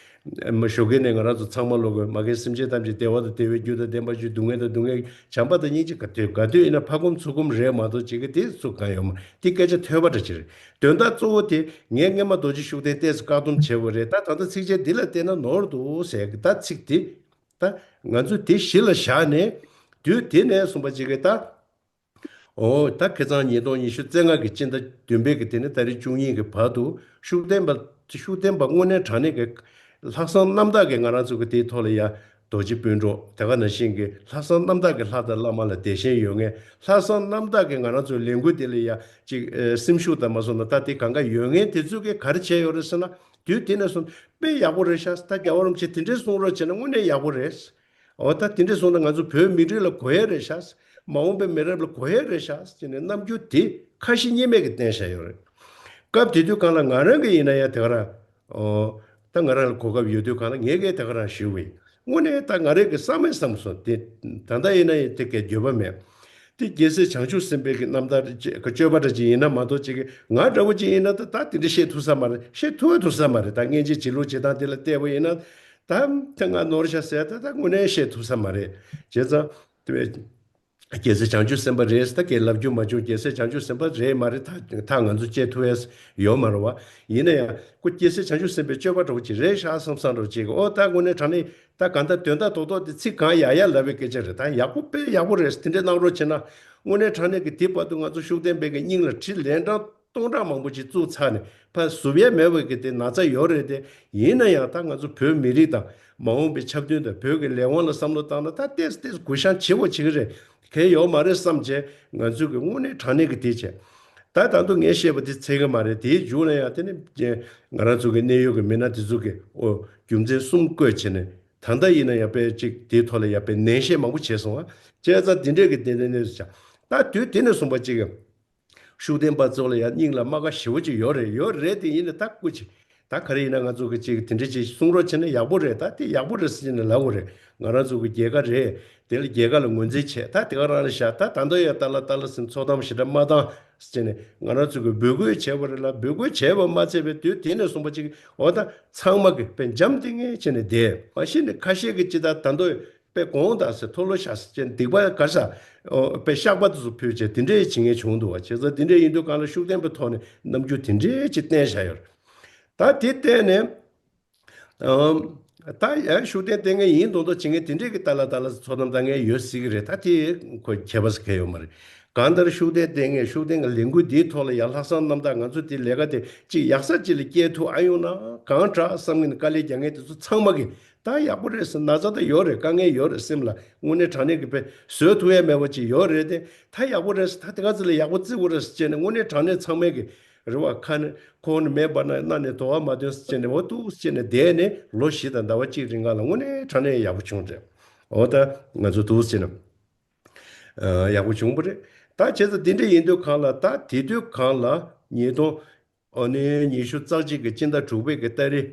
མ་ཞོགས་ཀས་ནས་ང་རང་ཚོ་ཚང་མ་ལོག་གི་མ་གི་སེམས་ཅན་ཐམས་ཅད་བདེ་བ་དང་བདེ་བའི་རྒྱུ་དང་ལྡན་པ་ཞིག་སྡུག་བསྔལ་དང་སྡུག་བསྔལ་བྱམས་པ་དང་སྙིང་རྗེ་ག་དུས་ག་དུས་ཡིན་ན་ཕ་སྒོམ་ཚུལ་སྒོམ་རེད་མ་གཏོགས་ཅིག་གི་དེ་ཚུགས་གང་ཡོད་མ་རེད། དེ་སྐད་ཆ་ཐོས་པ་འདྲ་ཅིག་རེད། དོན་དག་གཙོ་བོ་དེ་ངས་སྔས་མ་རྡོ་རྗེ་ཤུགས་ལྡན་ཏོག་ཙམ་བཀག་སྡོམ་བྱས་པ་རེད། ད་ད་ལྟ་ཚིགས་བཅད་འདི་ལ་བལྟས་ན་ནོར་འདུག་ཟེར་གི། ད་ཚིག་དེ་ད་ང་ཚོས་དེ་གཞི་ལ་བཞག་ནས་དུས་དེ་ནས་བཟུང་པ་ཅིག་གི་ད། ཨོ་ད་ཁ་སང་ཉིས་སྟོང་ཉི་ཤུ་རྩ་ལྔ་གི་སྤྱི་ཟླ་བདུན་པའི་གི་དེ་ནས་ཏ་རིག་བཅུ་གཉིས་ཀྱི་བར་དུ་ཤུགས་ལྡན་པ་ཤུགས་ལྡན་པ་དངོས་གནས་དྲང་གནས་ཀྱི་ལྷག་བསམ་རྣམ་དག་གིས་ང་རང་ཚོ་གི་དེའི་ཐོག་ལ་ཡ་རྡོ་རྗེ་སྤུན་གྲོགས་དེ་ག་ནང་བཞིན་གྱི་ལྷག་བསམ་རྣམ་དག་གིས་ལྷ་དང་བླ་མ་ལ་དད་ཞེན་ཡོད་མཁན། ལྷག་བསམ་རྣམ་དག་གིས་ང་རང་ཚོའི་ལས་འགུལ་དེ་ལ་ཡ་ཅིག་ཨེ་སེམས་ཤུགས་དང་མ་སོང་ན་ད་དེ་གང་ག་ཡོད་མཁན་དེ་ཚོ་གིས་ག་རེ་བྱས་ཡོད་རེད་ཟེར་ན། དུས་དེ་ནས་བཟུང་དཔེ་ཡག་པོ་རེད་ཤག་ད་རྒྱལ་བ་རིན་པོ་ཆེ་དེ་འདྲས་གསུང་རོགས་བྱས་ན་དངོས་གནས་ཡག་པོ་རེད། འོ་ད་དེ་འདྲས་སོང་ན་ང་ཚོ་བོད་མི་རིགས་ལ་གོ་ཡས་རེད་ཤག་མ་འོངས་པའི་མི་རབས་ལ་གོ་ཡས་རེད་ཤག་ཟེར་ནས་རྣམ་འགྱུར་དེ་ཁ་ཞེ་གཉིས་མེད་ཀྱིས་བསྟན་བཞག་ཡོད་རེད། སྐབས་དེ་དུས་སྒང་ལ་ང་རང་གི་ཡིན་ན་ཡང་དེ་ག་རང་། ཨོ། ད་ང་རང་ལ་གོ་སྐབས་ཡོད་དུས་སྒང་ལ་ངས་གས་དེ་ག་རང་ཞུ་བ་ཡིན། དངོས་གནས་ད་ང་རང་གི་བསམ་མེད་བསམ་སོང་དེ། ད་ལྟ་ཡིན་ན་ཡང་དེ་གས་འགྱོད་པ་མེད། དེ་རྒྱལ་སྲས་བྱང་ཆུབ་སེམས་དཔའི་གི་རྣམ་ཐར་ཅིག་གི་སྤྱོད་པ་འདྲ་ཅིག་ཡིན་ན་མ་གཏོགས་ཅིག་གི་ང་འདྲ་བོ་ཅིག་ཡིན་ན་ད་ད་དེ་འདྲ་བཤད་ཐུབ་ས་མ་རེད། བཤད་ཐུབ་བ་ཐུབ་ས་མ་རེད། ད་སྔན་ཆད་བྱེད་ལུགས་བྱེད་སྟངས་དེ་ལ་བལྟས་པ་ཡིན་ན། ད་ད་ང་ནོར་ཤག་ཟེར་ད་ད་དངོས་གནས་བཤད་ཐུབ་ས་མ་རེད། བྱས་ཙང་དེ་བས་རྒྱལ་སྲས་བྱང་ཆུབ་སེམས་དཔའ་རེད་ད་གས་ལབ་རྒྱུ་མ་བྱུང་། རྒྱལ་སྲས་བྱང་ཆུབ་སེམས་དཔའ་རེད་མ་རེད་ད་ད་ང་ཚོ་བཅད་ཐུབ་ཡས་ཡོད་མ་རེད་བ། ཡིན་ན་ཡང་ཁོ་རྒྱལ་སྲས་བྱང་ཆུབ་སེམས་དཔའི་སྤྱོད་པ་འདྲ་བོ་ཅིག་རེད་ཤག་བསམ་བསམ་འདྲ་བོ་ཅིག་གི་ཨོ་ད་དངོས་གནས་དྲང་གནས་ད་གང་ལྟར་དོན་དག་རྡོག་རྡོག་དེ་ཚིག་གང་ཡག་ཡག་ལབ་པའི་སྐད་ཆ་རེད། ད་ཡག་པོ་དཔེ་ཡག་པོ་རེད། དེ་འདྲས་གནང་རོགས་བྱས་ན་དངོས་གནས་དྲང་གནས་ཀྱི་དེ་བར་དུ་ང་ཚོ་ཤུགས་ལྡན་པའི་གི་སྙིང་ལ་ཁྲི་ལན་གྲངས་སྟོང་ཕྲག་མང་པོ་ཅིག་བཙུགས་ཚར་ནས་ཕར་ཟུབ་ཡས་མེད་པའི་གི་དེ་ན་ཚ་ཡོད་རེད་དེ། ཡིན་ན་ཡང་ད་ང་ཚོ་བོད་མི་རིགས་དང་མ་འོངས་པའི་ཆབ་མདུན་དང་བོད་ཀྱི་ལས་དབང་ལ་བསམ་བློ་བཏང་ན་ད་ཏོག་ཙམ་ཏོག་ཙམ་གུ་བཤངས་བྱེད་དགོས་བྱེད་ཀྱི་རེད། གལ་ཡོད་མ་རེད་བསམ་བྱས་ང་ཚོས་ཀྱི་དངོས་གནས་དྲང་གནས་ཀྱི་དེ་བྱས། ད་ད་དུང་ངས་བཤད་པ་དེ་ཚད་ཀྱི་མ་རེད། དེའི་མཇུག་ལ་ཡང་དེ་ནི་ང་རང་ཚོ་གི་གནད་ཡོད་ཀྱི་མི་སྣ་དེ་ཚོ་གི་ཨོ་རྒྱུ་མཚན་གསུམ་བཀོད་བྱས་ནས་ད་ལྟ་ཡིན་ན་ཡང་དཔེ་ཅིག་དེའི་ཐོག་ལ་ཡང་དཔེ་ནན་བཤད་མང་པོ་བྱས་སོང་ཨ། བྱས་ཙང་དེ་འདྲས་ཀྱི་དེ་འདྲས་གནས་སུ་བྱ། ད་དུས་དེ་ནས་བཟུང་པ་ཅིག་གི་ཤུགས་ལྡན་པ་ཚོ་ལ་ཡང་སྙིང་ལ་རྨ་ཁ་ཞེ་པོ་ཅིག་ཡོད་རེད། ཡོད་རེད་དེ་ཡིན་ནའི་ད་སྐུ་ཅིག་ད་ག་རེ་ཡིན་ན་ང་ཚོ་གི་ཅིག་དེ་འདྲ་ཅིག་གསུང་རོགས་བྱས་ན་ཡག་པོ་རེད། ད་དེ་ཡག་པོ་རེད་ཟེར་ནས་ལབ་དགོས་རེད། ང་རང་ཚོ་གི་རྒྱལ་ཁ་རེད། དེ་ལ་རྒྱལ་ཁ་ལ་ངོས་འཛིན་བྱས་ད་དེ་ག་རང་རེད་ཤག་ད་ད་འདོད་ཡ་ཏཱ་ལ་ཏཱ་ལ་ཟེར་ཚོགས་གཏམ་ཞེ་དྲག་མ་བཏང་ཟེར་ནས་ང་རང་ཚོ་གི་འབོད་སྐུལ་བྱས་པ་རེད་ལ། འབོད་སྐུལ་བྱས་པ་མ་ཚད་པའི་དུས་དེ་ནས་བཟུང་པ་ཅིག་འོ་ད་ཚང་མ་གི་དཔེ་འཇམ་ཐིང་ངེ་བྱས་ནས་བསྡད། མ་གཞི་ནས་ཁ་ཤས་ཀྱི་ཅི་ད་ད་འདོད་དཔེ་དགོངས་དག་ཟེར་མཐོལ་ལོ་བཤགས་ཟེར་བྱས་ནས་སྡིག་པ་ག་ས་ཨོ་དཔེ་བཤགས་པ་དེ་ཚོ་ཕུལ་བྱས་དེ་འདྲའི་བྱེད་མཁན་བྱུང་འདུག་བ། བྱས་ཙང་དེ་འདྲའི་ཡིན་དུས་གང་ལ་ཤུགས་ལྡན་པའི་ཐོག་ནས་རྣམ་འགྱུར་དེ་འདྲའི་ཅིག་བསྟན་བཞག་ཡོད་རེད། ད་དེ་བལྟས་ནས། ཨམ། ད་ཡང་ཤུགས་ལྡན་བསྟེན་མཁན་ཡིན་མདོག་མདོག་བྱེད་མཁན་དེ་འདྲས་ཀྱི་ཏཱ་ལ་ཏཱ་ལ་ཚོགས་གཏམ་བཏང་མཁན་ཡོད་སྲིད་ཀྱི་རེད། ད་དེ་ཁོ་ཁྱད་པར་ཟེར་མཁན་ཡོད་མ་རེད། གང་ལྟར་ཤུགས་ལྡན་བསྟེན་མཁན་ཤུགས་ལྡན་གྱི་ལས་འགུལ་འདིའི་ཐོག་ལ་ཡང་ལྷག་བསམ་རྣམ་དག་ང་ཚོ་དེ་ལས་ཀ་དེ་ཅིག་ཡག་ས་ཅིག་ལ་སྐྱེལ་ཐུབ་ཨ་ཡོང་ན་གང་དྲག་བསམ་མཁན་དཀའ་ལས་རྒྱག་མཁན་དེ་ཚོ་ཚང་མ་གིས་ད་ཡག་པོ་རེད་ཟེར། ན་ཚ་ད་ཡོད་རེད། དཀའ་ངལ་ཡོད་རེད། སེམས་ལ་དངོས་གནས་དྲང་གནས་ཀྱི་དཔེ་བཟོད་ཐུབ་ཡ་མེད་པ་ཅིག་ཡོད་རེད་དེ། ད་ཡག་པོ་རེད་ཟེར། ད་དེ་ག་ཚོད་ལ་ཡག་པོ་བརྩི་དགོས་རེད་ཟེར་བྱས་ནས་དངོས་གནས་དྲང་གནས་ཚང་མས་ཀྱི་རེད་བ། ཁ་ནས་ཁོག་ནས་མེ་འབར་ན་སྣ་ནས་དོ་བ་མ་ཐོན་ཟེར་བྱས་ནས་འོ་འདུག་ཟེར་བྱས་ནས་བསྡད་ནས་ལོ་བཞི་དང་ཟླ་བ་གཅིག་རིང་ག་ལ་དངོས་གནས་དྲང་གནས་ཡག་པོ་བྱུང་རེད། འོ་ད་ང་ཚོ་འདུག་ཟེར་ན་ཡག་པོ་བྱུང་བ་རེད། ད་བྱས་ཙང་འདི་འདྲ་ཡིན་དུས་གང་ལ་ད་དེ་དུས་གང་ལ་ཉིས་སྟོང་ ཨོ་ནི་ཉི་ཤུ་རྩ་གཅིག་གི་སྤྱི་ཟླ་དྲུག་པའི་གི་ཏ་རིག་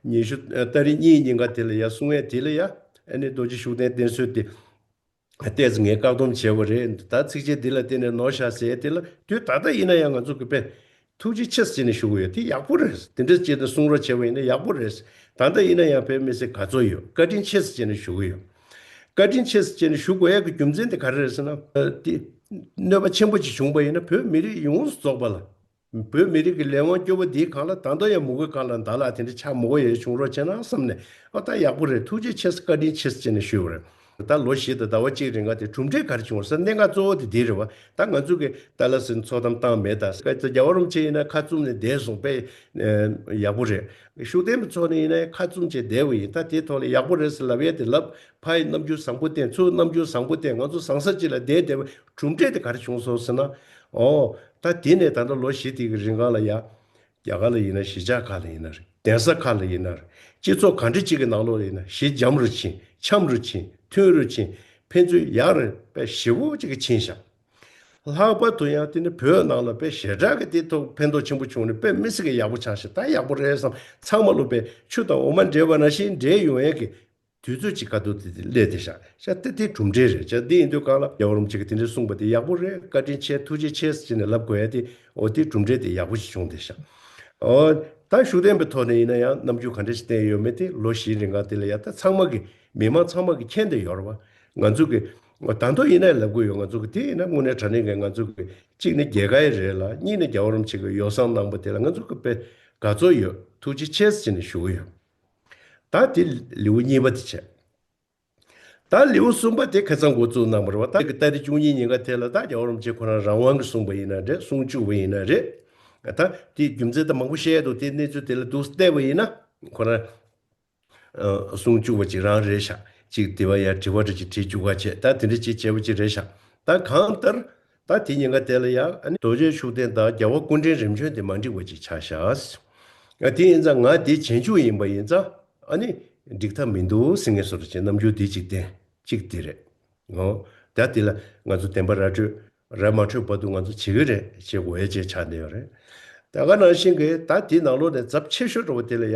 ཉི་ཤུ་ཏ་རིག་གཉིས་ཉིན་ཀ་དེ་ལ་ཡ་གསུང་ཡས་དེ་ལ་ཡ་ཨ་ནི་རྡོ་རྗེ་ཤུགས་ལྡན་བསྟེན་གསོལ་དེ་བལྟས་ཚེ་ངས་བཀག་སྡོམ་བྱས་པ་རེད། ད་ཚིགས་བཅད་འདི་ལ་བརྟེན་ནས་ནོར་བཞག་ཟེར་ཡས་དེ་ལ་དུས་ད་ལྟ་ཡིན་ན་ཡང་ང་ཚོ་གི་དཔེ་ཐུགས་རྗེ་ཆེ་ཟེར་ནས་ཞུ་གི་ཡོད། དེ་ཡག་པོ་རེད། དེ་འདྲ་བྱས་ནས་གསུང་རོགས་བྱས་པ་ཡིན་ན་ཡག་པོ་རེད། ད་ལྟ་ཡིན་ན་ཡང་དཔེ་མི་སྲིད་དགའ་ཚོར་ཡོད། བཀའ་དྲིན་ཆེ་ཟེར་ནས་ཞུ་གི་ཡོད། བཀའ་དྲིན་ཆེ་ཟེར་ནས་ཞུ་དགོས་ཡས་ཀྱི་རྒྱུ་མཚན་དེ་ག་རེ་རེད་ཟེར་ན། དེ་གནོད་པ་ཆེན་པོ་ཅིག་བྱུང་པ་ཡིན་ན་བོད་མི་རིགས་ཡོངས་སུ་རྫོགས་པ་ལ། བོད་མི་རིགས་ཀྱི་ལས་དབང་སྐྱོ་པོ་འདིའི་སྒང་ལ་ད་དུང་ཡང་མུ་གེ་སྒང་ལ་ད་ལ་དེ་འདྲ་ཆགས་མི་དགོས་ཡས་བྱུང་རོགས་བྱས་ན་བསམ་ནས། ཨོ་ད་ཡག་པོ་རེད། ཐུགས་རྗེ་ཆེ་ཟེར་བཀའ་དྲིན་ཆེ་ཟེར་བྱས་ནས་ཞུས་པ་རེད། ད་ལོ་བཞི་དང་ཟླ་བ་གཅིག་རིང་ག་དེ་གྲུབ་འབྲས་ག་རེ་བྱུང་ཟེར་གནད་འགག་གཙོ་བོ་དེ་འདི་རེད་བ། ད་ང་ཚོ་གི་ད་ལ་ཟེར་ཚོགས་གཏམ་བཏང་མེད། ད་རྒྱལ་བ་རིན་པོ་ཆེ་ཡིན་ན་ཁ་བཙུམ་ནས་བསྡད་སོང་པས། ཡག་པོ་རེད། ཤུགས་ལྡན་པའི་ཚོགས་ནས་ཡིན་ན་ཁ་བཙུམ་བྱས་བསྡད་པ་ཡིན། ད་དེའི་ཐོག་ལ་ཡག་པོ་རེད་ཟེར་ལབ་ཡས་དེ་ལབ། ཕ་ཡི་རྣམ་འགྱུར་བཟང་པོ་བསྟན། ཚུར་རྣམ་འགྱུར་བཟང་པོ་བསྟན། ང་ཚོ་བཟང་ས་ཅིག་ལ་བསྡད་བསྡད་པ་གྲུབ་འབྲས་དེ་ག་རེ་བྱུང་སོང་ཟེར་ན། ཨོ། ད་དེ་ནས་ད་ལྟ་ལོ་བཞི་དེ་གི་རིང་ག་ལ་ཡ། རྒྱ་གར་ལ་ཡིན་ན་གཞིས་ཆགས་ཁག་ལ་ཡིན་ན་རེད། གདན་ས་ཁག་ལ་ཡིན་ན་རེད། སྤྱི་ཚོགས་ག་འདྲ་ཅིག་གི་ནང་ལོགས་ལ་ཡིན་ན་ཞི་འཇམ་རུ་ཕྱིན། འཆམ་རུ་ཕྱིན། མཐུན་རུ་ཕྱིན། ཕན་ཚུན་ཡག་རུ་དཔེ་ཞེ་པོ་ཅིག་གི་ཕྱིན་ཤག་ལྷག་པར་དུ་ཡང་དེ་ནི་བོད་ནང་ལ་དཔེ་ཞེ་དྲག་གི་དེ་ཐོག་ཕན་ཐོགས་ཆེན་པོ་བྱུང་ནས་དཔེ་མི་སྲིད་ཀྱི་ཡག་པོ་ཆགས་ཤག་ད་ཡག་པོ་རེད་བསམ། ཚང་མ་ལོ་དཔེ་ཆུ་དང་འོ་མ་འདྲེས་པ་ནང་བཞིན་འདྲེས་ཡོང་ཡས་ཀྱི་དུས་ཚོད་ཅིག་ག་དུས་དེ་དེ་སླེབས་ཏེ་ཤག་ཤག་དེ་དེ་གྲུབ་འབྲས་རེད། ཤག་དེ་ཡིན་དུས་གང་ལ་རྒྱལ་བ་རིན་པོ་ཆེ་གིས་དེ་འདྲ་གསུངས་པ་དེ་ཡག་པོ་རེད། བཀའ་དྲིན་ཆེ། ཐུགས་རྗེ་ཆེ་ཟེར་ནས་ལབ་དགོས་ཡ་དེ། འོ་དེ་གྲུབ་འབྲས་དེ་ཡག་པོ་ཞིག་བྱུང་སྟེ་ཤག་ཨོ། ད་ཤུགས་ལྡན་པའི་ཐོག་ནས་ཡིན་ན་ཡང་རྣམ་འགྱུར་ག་འདྲ་ཞིག་བསྟན་ཡོད་མེད་དེ་ལོ་བཞིའི་རིང་ག་དེ་ལ་ཡ་ད་ཚང་མ་གི་མི་མང་ཚང་མ་གི་མཁྱེན་བསྡད་ཡོད་རེད་བ། ང་ཚོ་གི་ད་དུང་ཡིན་ན་ལབ་དགོས་ཡོད། ང་ཚོ་གི་དེ་ཡིན་ན་དངོས་གནས་དྲང་གནས་ཀྱི་ང་ཚོ་གི་གཅིག་ནི་རྒྱལ་ཁའི་རེད་ལ། གཉིས་ནི་རྒྱལ་བ་རིན་པོ་ཆེ་གི་ཡོ་བསྲང་གནང་པ་དེ་ལ་ང་ཚོ་གི་དཔེ་དགའ་ཚོར་ཡོད། ཐུགས་རྗེ་ཆེ་ཟེར་ནས་ཞུ་གི་ཡོད། ད་དེ་ལེའུ་གཉིས་པ་དེ་བྱས། ད་ལེའུ་གསུམ་པ་དེ་ཁ་སང་འགོ་བཙུགས་གནང་བ་རེད་བ། ད་གི་ཏ་རིག་བཅུ་གཉིས་ཉིན་ཀ་དེ་ལ་ད་རྒྱལ་བ་རིན་པོ་ཆེ་ཁོ་རང་རང་དབང་གིས་གསུངས་པ་ཡིན་ན་རེད། གསུང་བཅུག་པ་ཡིན་ན་རེད། ད་དེ་རྒྱུ་མཚན་ད་མང་པོ་བཤད་འདུག་དེ་གནས་ཚུལ་དེ་ལ་འདུག་བལྟས་པ་ཡིན་ན་ཁོ་རང་གསུང་བཅུག་པ་ཅིག་རང་རེད་ཤག་ཅིག་དེ་བ་ཡ་དྲི་བ་འདྲ་ཅིག་དྲིས་བཅུག་ག་བྱས། ད་དེ་འདྲ་ཅིག་བྱས་པ་ཅིག་རེད་ཤག་ད་གང་ལྟར་ད་དེ་ཉིན་ཀ་དེ་ལ་ཡ་ཨ་ནི་རྡོ་རྗེ་ཤུགས་ལྡན་དང་རྒྱལ་བ་སྐུ་ཕྲེང་རིམ་བྱོན་དེ་མ་འགྲིག་པ་ཅིག་ཆགས་ཤག་ཨ་དེ་ཡིན་ཙང་ང་དེ་རྗེས་འཇུག་ཡིན་པ་ཡིན་ཙང་ཨ་ནི་འགྲིག་ཐབས་མི་འདུག་ཟེར་མཁན་བཟོ་འདྲ་ཅིག་རྣམ་འགྱུར་དེ་ཅིག་བསྟན། གཅིག་དེ་རེད། ཨོ། ད་དེ་ལ་ང་ཚོ་བདེན་པ་ར་སྤྲོད་ར་མ་འཕྲོད་བར་དུ་ང་ཚོ་བྱེད་ཀྱི་རེད། བྱེད་དགོས་ཡ་ཅིག་ཆགས་བསྡད་ཡོད་རེད། ད་ག་ནང་བཞིན་གྱི་ད་དེའི་ནང་ལོགས་ནས་ཚབས་ཆེ་ཤོས་འདྲ་བོ་དེ་ལ་ཡ།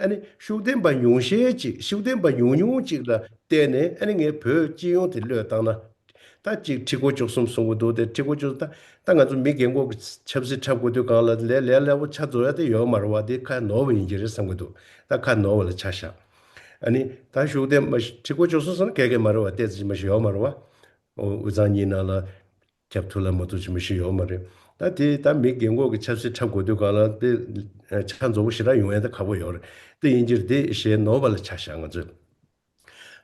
ཨ་ནི་ཤུགས་ལྡན་པ་ཉུང་ཤས་ཅིག་ཤུགས་ལྡན་པ་ཉུང་ཉུང་ཅིག་ལ་བརྟེན་ནས་ཨ་ནི་ངས་བོད་སྤྱི་ཡོངས་དེ་བློས་བཏང་ན། ད་ཅིག་ཁྲི་སྐོར་བཅུ་གསུམ་གསུང་གི་འདུག་དེ་ཁྲི་སྐོར་བཅུ་གསུམ་ད་ད་ང་ཚོ་མི་རྒན་གོག་གི་ཆབ་སྲིད་འཁྲབ་དགོས་དུས་སྒང་ལ་ལས་ལས་སླ་པོ་ཆ་འཛོམས་ཡ་དེ་ཡོད་མ་རེད་བ། དེ་ཁ་ནོར་བ་ཡིན་གྱི་རེད་བསམ་གྱི་འདུག་ད་ཁ་ནོར་བ་ལ་ཆ་བཞག་ཨ་ནི་ད་ཤུགས་ལྡན་མ་ཁྲི་སྐོར་བཅུ་གསུམ་ཟེར་ན་ག་གེ་མ་རེད་བ། ཏོག་ཙམ་མ་ཞིག་ཡོད་མ་རེད་བ། དབུས་གཙང་གཉིས་ནང་ལ་ཁྱབ་ཐུབ་ལ་མ་ཐུབ་ཅིག་མ་ཞིག་ཡོད་མ་རེད། ད་དེ་ད་མི་རྒན་གོག་གི་ཆབ་སྲིད་འཁྲབ་དགོས་དུས་སྒང་ལ་དེ་ཆ་འཛོམས་པོ་ཞེ་དྲག་ཡོང་ཡ་ད་ཁག་པོ་ཡོད་རེད། དེ་ཡིན་གྱི་རེད། དེ་ཞེད་ནོར་བ་ལ་ཆ་བཞག་ང་ཚོས།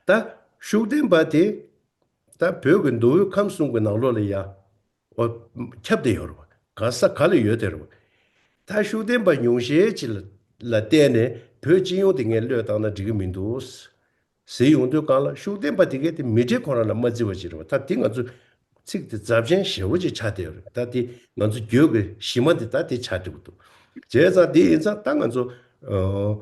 ད་ཤུགས་ལྡན་པ་དེ་ད་བོད་ཀྱི་མདོ་དབུས་ཁམས་གསུམ་གྱི་ནང་ལོགས་ལ་ཡ། ཨོ། ཁྱབ་བསྡད་ཡོད་རེད་བ། ག་ས་ག་ལ་ཡོད་བསྡད་རེད་བ། ད་ཤུགས་ལྡན་པ་ཉུང་ཤས་ཅིག་ལ་ལ་བརྟེན་ནས་བོད་སྤྱི་ཡོངས་དེ་ངས་བློས་བཏང་ན་འགྲིག་གི་མི་འདུག་ཟེར་ཡོང་དུས་སྒང་ལ་ཤུགས་ལྡན་པ་དེ་གས་དེ་མི་གྲལ་ཁོ་རང་ལ་མ་བརྩི་བ་ཅིག་རེད་བ། ད་དེ་ང་ཚོ་ཚིག་དེ་ཚབས་ཆེན་ཞེ་པོ་ཅིག་ཆགས་བསྡད་ཡོད་རེད། ད་དེ་ང་ཚོ་རྒྱུད་ཀྱི་གཞི་མ་དེ་ད་དེ་ཆགས་འགྲོ་གི་འདུག་བྱས་ཙང་དེ་ཡིན་ཙང་ད་ང་ཚོ། ཨོ།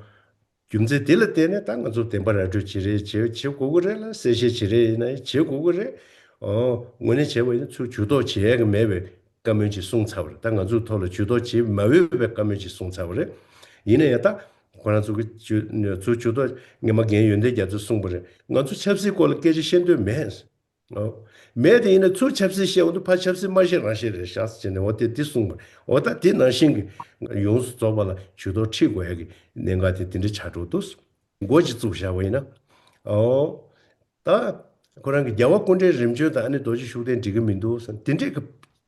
རྒྱུ་མཚན་དེ་ལ་བརྟེན་ནས་ད་ང་ཚོ་བདེན་པ་ར་སྤྲོད་བྱེད་རེས་བྱེད་བྱེད་དགོས་ཀྱི་རེད་ལ། གསལ་བཤད་བྱེད་རེས་ཡིན་ན་བྱེད་དགོས་ཀྱི་རེད། ཨོ། དངོས་གནས་བྱས་པ་ཡིན་ན་ཚུར་ཇུས་གཏོགས་བྱེད་ཡ་གི་མེད་པའི་བཀའ་མོལ་ཅིག་གསུངས་ཚར་བ་རེད། ད་ང་ཚོའི་ཐོག་ལ་ཇུས་གཏོགས་བྱེད་མ་འོས་པའི་བཀའ་མོལ་ཅིག་གསུངས་ཚར་བ་རེད། ཡིན་ན་ཡང་ད་ཁོ་རང་ཚོ་གི་ཇུས་ཚུར་ཇུས་གཏོགས་ངས་མ་རྒན་ཡོན་ཏན་རྒྱ་མཚོས་གསུངས་པ་རེད། ང་ཚོ་ཆབ་སྲིད་སྐོར་ལ་སྐད་ཆ་བཤད་འདོད་མེད། ཨོ། མེད་དེ་ཡིན་ན་ཚུར་ཆབ་སྲིད་བཤད་འོང་དུས་ཕར་ཆབ་སྲིད་མ་བཤད་རང་བཤད་རེད་ཤག་ཟེར་ནས་འོ་དེ་དེ་གསུངས་པ། འོ་ད་དེ་ནང་བཞིན་གྱི་ཡོངས་སུ་རྫོགས་པ་ལ་ཇུས་གཏོགས་ཁྲིད་དགོས་ཡ་གི་གནད་འགག་དེ་དེ་འདྲ་ཆགས་འགྲོ་འདུག་མགོ་ཅིག་བཙུགས་བཞག་པ་ཡིན་ན། ཨོ། ད་ཁོ་རང་གི་རྒྱལ་བ་སྐུ་ཕྲེང་རིམ་བྱོན་དང་ཨ་ནི་རྡོ་རྗེ་ཤུགས་ལྡན་འགྲིག་གི་མི་འདུག་ཟེར་དེ་འདྲས་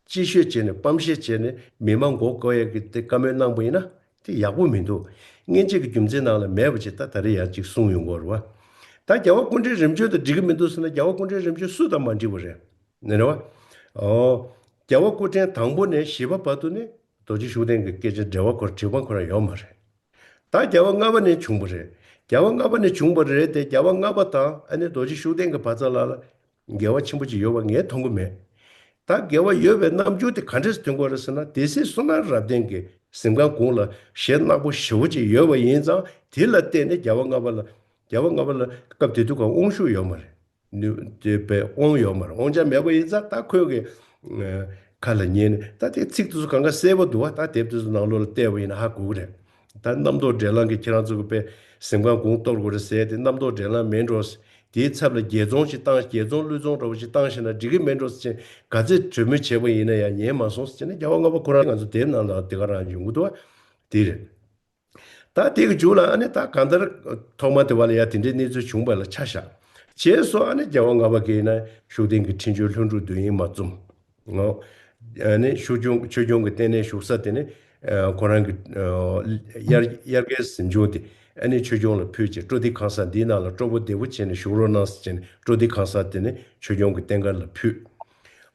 ཀྱི་སྐྱིད་ཤོད་བྱས་ནས་སྤམ་བཤད་བྱས་ནས་མི་མང་མགོ་སྐོར་ཡ་གི་དེ་བཀའ་མོལ་གནང་པ་ཡིན་ན། དེ་ཡག་པོ་མི་འདུག་སྔན་ཆད་ཀྱི་རྒྱུ་མཚན་ནང་ལ་མེད་པ་ཅིག་ད་ད་རེས་ཡང་ཅིག་གསུངས་ཡོང་གི་ཡོད་རེད་བ། ད་རྒྱལ་བ་སྐུ་ཕྲེང་རིམ་བྱོན་དང་འགྲིག་གི་མི་འདུག་ཟེར་ན་རྒྱལ་བ་སྐུ་ཕྲེང་རིམ་བྱོན་སུ་དང་མ་འགྲིག་པ་རེད། ནི་རེད་བ། ཨོ། རྒྱལ་བ་སྐུ་ཕྲེང་དང་པོ་ནས་བཞི་པ་བར་དུ་ནི་རྡོ་རྗེ་ཤུགས་ལྡན་གྱི་སྐད་ཆ་འབྲེལ་བ་ཁོ་དྲི་བ་ཁོ་རང་ཡོད་མ་རེད། ད་རྒྱལ་བ་ལྔ་པ་ནས་བྱུང་བ་རེད། རྒྱལ་བ་ལྔ་པ་ནས་བྱུང་བ་རེད་དེ་རྒྱལ་བ་ལྔ་པ་དང་ཨ་ནི་རྡོ་རྗེ་ཤུགས་ལྡན་གྱི་བར་མཚམས་ལ་ལ་འགལ་བ་ཆེན་པོ་ཅིག་ཡོད་པ་ངས་མཐོང་གི་མེད། ད་འགལ་བ་ཡོད་པའི་རྣམ་འགྱུར་དེ་ག་འདྲས་སྟོན་དགོས་རེད་ཟེར་ན། སྡེ་སྲིད་བསོད་ནམས་རབ་བརྟན་གྱི་གཟིམ་ཁང་གུང་ལ་གཞས་ནག་པོ་ཞེ་པོ་ཅིག་ཡོད་པ་ཡིན་ཙང་། དེ་ལ་བརྟེན་ནས་རྒྱལ་བ་ལྔ་པ་ལ་རྒྱལ་བ་ལྔ་པ་ལ་སྐབས་དེ་དུས་ཀ་དབང་ཤུགས་ཡོད་མ་རེད། ནུས་དེ་པའི་དབང་ཡོད་མ་རེད། དབང་ཆ་མེད་པ་ཡིན་ཙང་ད་ཁོས་གི་ཨ་ ཁ་ལ་ཉན་ནས་ད་དེ་ཚིག་དེ་ཚོ་གང་ག་གསལ་པོ་འདུག་བ། ད་དེབ་དེ་ཚོ་ནང་ལོགས་ལ་བལྟས་པ་ཡིན་ན་ཧ་གོ་གི་རེད། ད་རྣམ་རྟོག་འདྲེན་ལམ་གྱི་ཁྱེད་རང་ཚོ་གི་དཔེ་གཟིམ་ཁང་གུང་གཏོར་དགོས་རེད་ཟེར་ཏེ་རྣམ་རྟོག་འདྲེན་ལམ་མེད་འགྲོ། དེའི་ཚབ་ལ་རྒྱལ་ཚོང་ཅིག་བཏང་རྒྱལ་ཚོང་བློས་ཚོང་འདྲ་བོ་ཅིག་བཏང་ཤེ་ན་འགྲིག་གི་མེད་འགྲོ་ཟེར་ཅན་ག་ཚོད་གྲོས་མོལ་བྱས་པ་ཡིན་ན་ཡང་ཉན་མ་སོང་ཟེར་ཅན་ནི་རྒྱལ་བ་ལྔ་པ་ཁོ་རང་ང་ཚོ་དེབ་ནང་ལ་དེ་ག་རང་ཡོང་གི་འདུག་བ། དེ་རེད། ད་དེ་གི་མཇུག་ལ་ཨ་ནི་ད་གང་ལྟར་ཐོག་མ་དེ་བ་ལ་ཡ་དེ་འདྲའི་གནས་ཚུལ་བྱུང་བ་ལ་ཆ་བཞག་བྱས་སོ། ཨ་ནི་རྒྱལ་བ་ལྔ་པ་གིས་ན་ཤུགས་ལྡན་གྱི་འཕྲིན་བཅོལ་ལྷུན་གྲུབ་འདོད་ཡོན་མ་རྩོམ། ཨ་ནི་ཤུགས་སྐྱོང་ཆོས་སྐྱོང་གི་ལྟེ་གནས་བཞུགས་ས་དེ་ནི་ཁོ་རང་གི་དབྱར་དབྱར་ཁའི་གཟིམ་ཆུང་དེ་ཨ་ནི་ཆོས་སྐྱོང་ལ་ཕུལ་བྱས་སྤྲོ་བདེ་ཁང་གསར་འདིའི་ནང་ལ་སྤྲོ་པོ་བདེ་པོ་བྱས་ནས་བཞུགས་རོགས་གནང་ཟེར་བྱས་ནས་སྤྲོ་བདེ་ཁང་གསར་དེ་ནི་ཆོས་སྐྱོང་གི་རྟེན་མཁར་ལ་ཕུལ།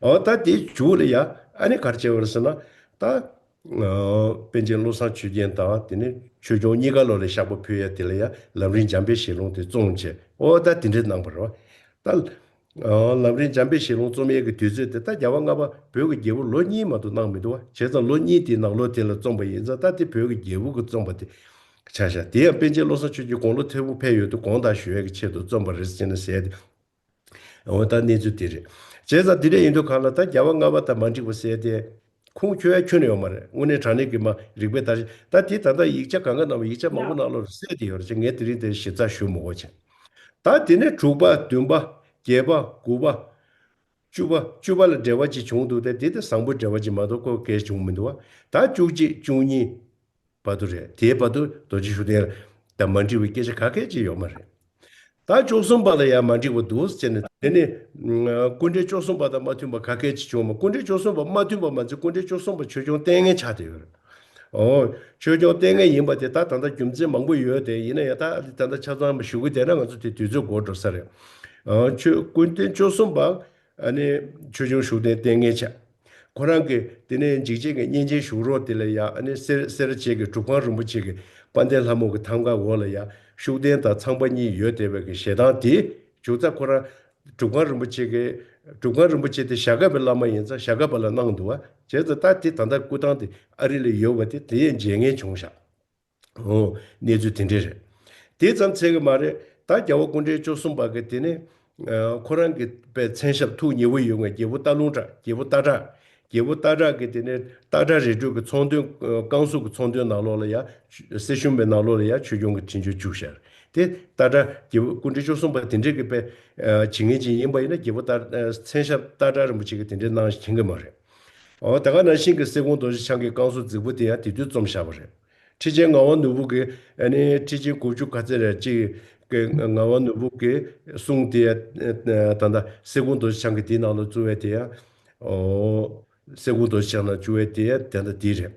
འོ་ད་དེའི་མཇུག་ལ་ཡ་ཨ་ནི་ག་རེ་བྱས་པ་རེད་ཟེར་ན་ད། པཎ་ཆེན་བློ་བཟང་ཆོས་རྒྱན་དང་དེ་ནས་ཆོས་སྐྱོང་གཉིས་ཀ་ལོ་ལ་བཤགས་པ་ཕུལ་ཡ་དེ་ལ་ཡ་ལམ་རིམ་འཇམ་དཔལ་ཞལ་ལུང་དེ་རྩོམ་བྱས། ཨོ་ད་དེ་འདྲས་གནང་བ་རེད་བ། ད་ལམ་རིམ་འཇམ་དཔལ་ཞལ་ལུང་རྩོམ་ཡས་ཀྱི་དུས་ཚོད་དེ་ད་རྒྱལ་བ་ལྔ་པ་བོད་ཀྱི་རྒྱལ་པོ་ལོ་གཉིས་མ་གཏོགས་གནང་མི་འདུག་བ། བྱས་ཙང་ལོ་གཉིས་དེའི་ནང་ལོགས་དེ་ལ་རྩོམ་པ་ཡིན་ཙང་ད་དེ་བོད་ཀྱི་རྒྱལ་པོ་གི་རྩོམ་པ་དེ་ཆ་བཞག་དེ་ཡང་པཎ་ཆེན་བློ་བཟང་ཆོས་རྒྱན་དགུང་ལོ་མཐོན་པོ་ཕེབས་ཡོད་དུས་དགོངས་དག་ཞུ་ཡས་ཀྱི་ཆེད་དུ་རྩོམ་པ་རེད་ཟེར་ནས་ཟེར་ཏེ། འོ་ད་གནས་ཚུལ་དེ་རེད། བྱས་ཙང་དེ་འདྲ་ཡིན་དུས་གང་ལ་ད་རྒྱལ་བ་ལྔ་པ་དང་མ་འགྲིག་པ་ཟེར་ཏེ། ཁུངས་འཁྱོལ་ཡ་ཁྱོན་ནས་ཡོད་མ་རེད། དངོས་གནས་དྲང་གནས་ཀྱི་མ་རིག་པའི་བརྡ་ཆད་ད་དེ་ད་ལྟ་ཡིག་ཆ་གང་ག་ནང་ཡིག་ཆ་མང་པོ་ནང་ལོགས་གསལ་དེ་ཡོད་རེད་ཅེས་ངས་དེ་རིང་དེ་ཞིབ་ཚགས་ཞུ་མི་དགོས་ཅེས། ད་དེ་ནས་དྲུག་པ་བདུན་པ་བརྒྱད་པ་དགུ་པ་བཅུ་པ་བཅུ་པ་ལ་འབྲེལ་བ་ཅིག་བྱུང་འདུག་སྟེ་དེ་དེ་བཟང་པོའི་འབྲེལ་བ་ཅིག་མ་གཏོགས་ཁོ་གལ་བྱུང་མི་འདུག་བ། ད་བཅུ་གཅིག་བཅུ་གཉིས། བར་དུ་རེད། དེའི་བར་དུ་རྡོ་རྗེ་ཤུགས་ལྡན་དང་མ་འགྲིག་པའི་སྐད་ཆ་ག་གས་ཅིག་ཡོད་མ་རེད། ད་བཅུ་གསུམ་པ་ལ་ཡང་མ་འགྲིག་པ་འདུག་ཟེར་ནས་དེ་ནི་སྐུ་ཕྲེང་བཅུ་གསུམ་པ་དང་མ་མཐུན་པ་ག་གས་ཅིག་བྱུང་མ། སྐུ་ཕྲེང་བཅུ་གསུམ་པ་མ་མཐུན་པ་མ་ཚད་སྐུ་ཕྲེང་བཅུ་གསུམ་པ་ཆོས་སྐྱོང་ལྟས་ངན་ཆགས་བསྡད་ཡོད་རེད། ཨོ། ཆོས་སྐྱོང་ལྟས་ངན་ཡིན་པ་དེ་ད་ད་ལྟ་རྒྱུ་མཚན་མང་པོ་ཡོད་དེ་ཡིན་ན་ཡང་ད་ད་ལྟ་ཆ་ཚང་ཞུ་གི་བསྡད་ན་ང་ཚོ་དེ་དུས་ཚོད་འགོར་འགྲོ་ས་རེད། ཨོ། ཆོས་སྐུ་ཕྲེང་བཅུ་གསུམ་པ། ཨ་ནི་ཆོས་སྐྱོང་ཤུགས་ལྡན་ལྟས་ངན་ཆགས། ཁོ་རང་གིས་དེ་ནས་འཇིགས་བྱེད་ཀྱི་གཉན་ཆེན་ཞུགས་རོགས་དེ་ལ་ཡ་ཨ་ནི་སེར་སེར་བྱེས་ཀྱི་གྲུབ་ཁང་རིན་པོ་ཆེ་གི་དཔལ་ལྡན་ལྷ་མོ་གི་ཐང་ག་འོག་ལ་ཡ་ཤུགས་ལྡན་དང་ཚངས་པ་གཉིས་ཡོད་བསྡད་པའི་གི་ཞེ་སྡང་དེ་བྱུང་ཙང་ཁོ་རང་གྲུབ་ཁང་རིན་པོ་ཆེ་གི་གྲུབ་ཁང་རིན་པོ་ཆེ་དེ་ཞྭ་སྒབ་པའི་བླ་མ་ཡིན་ཙང་ཞྭ་སྒབ་པ་ལ་གནང་འདུག་བ། བྱས་ཙང་ད་དེ་ད་ལྟ་སྐུ་ཐང་དེ་ཨ་རི་ལ་ཡོད་པ་དེ་དེ་ཡང་མཇལ་མཁན་བྱུང་ཤག་ཨོ། གནས་ཚུལ་དེ་འདྲས་རེད། དེ་ཙམ་ཚད་ཀྱི་མ་རེད། ད་རྒྱལ་བ་སྐུ་ཕྲེང་བཅུ་གསུམ་པ་གི་དེ་ནི། ཨ། ཁོ་རང་གི་པའི་མཚན་ཞབས་ཐུགས་ཉེ་བོ་ཡོད་ངེས་རྒྱལ་པོ་སྟག་ལུང་བྲག་རྒྱལ་པོ་སྟག་བྲག་རྒྱལ་པོ་སྟག་བྲག་གི་དེ་ནི་སྟག་བྲག་རི་ཁྲོད་ཀྱི་ཚོང་དོན་ཨ། ཀང་སུ་གི་ཚོང་དོན་ནང་ལོགས་ལ་ཡ། སེར་ཤུན་པའི་ནང་ལོགས་ལ་ཡ་ཆོས་སྐྱོང་གི་འཕྲིན་བཅོལ་བཅུག་ཤར། དེ་སྟག་བྲག་རྒྱལ་པོ་སྐུ་ཕྲེང་བཅུ་གསུམ་པ་དེ་འདྲས་ཀྱི་པའི་ཨ། བྱེད་མཁན་ཅིག་ཡིན་པ་ཡིན་ན་རྒྱལ་པོ་སྟག་ཨ། མཚན་ཞབས་སྟག་བྲག་རིན་པོ་ཆེ་གི་དེ་འདྲས་གནང་མཁྱེན་གི་མ་རེད། འོ། དེ་ག་ནང་བཞིན་གྱི་སེ་གོང་རྡོ་རྗེ་འཆང་གི་བསྐང་གསོ་རྫིག་པོ་དེ་ཡང་དེ་དུས་རྩོམ་བཞག་པ་རེད། ཁྲི་ཆེན་ངག་དབང་ནོར་བུ་གི་ཨ་ནི་ཁྲི་ཆེན་དགུ་བཅུ་ག་ཚད་རེད་ཅིག་གི་ངག་དབང་ནོར་བུ་གི་གསུང་དེ་ཡང་ད་ལྟ་སེ་གོང་རྡོ་རྗེ་འཆང་གི་དེའི་ནང་ལ་བཙུགས་པའི་དེ་ཡང་འོ། སེ་གོང་རྡོ་རྗེ་འཆང་ནང་བཅུག་པའི་དེ་ཡང་ད་ལྟ་དེ་རེད།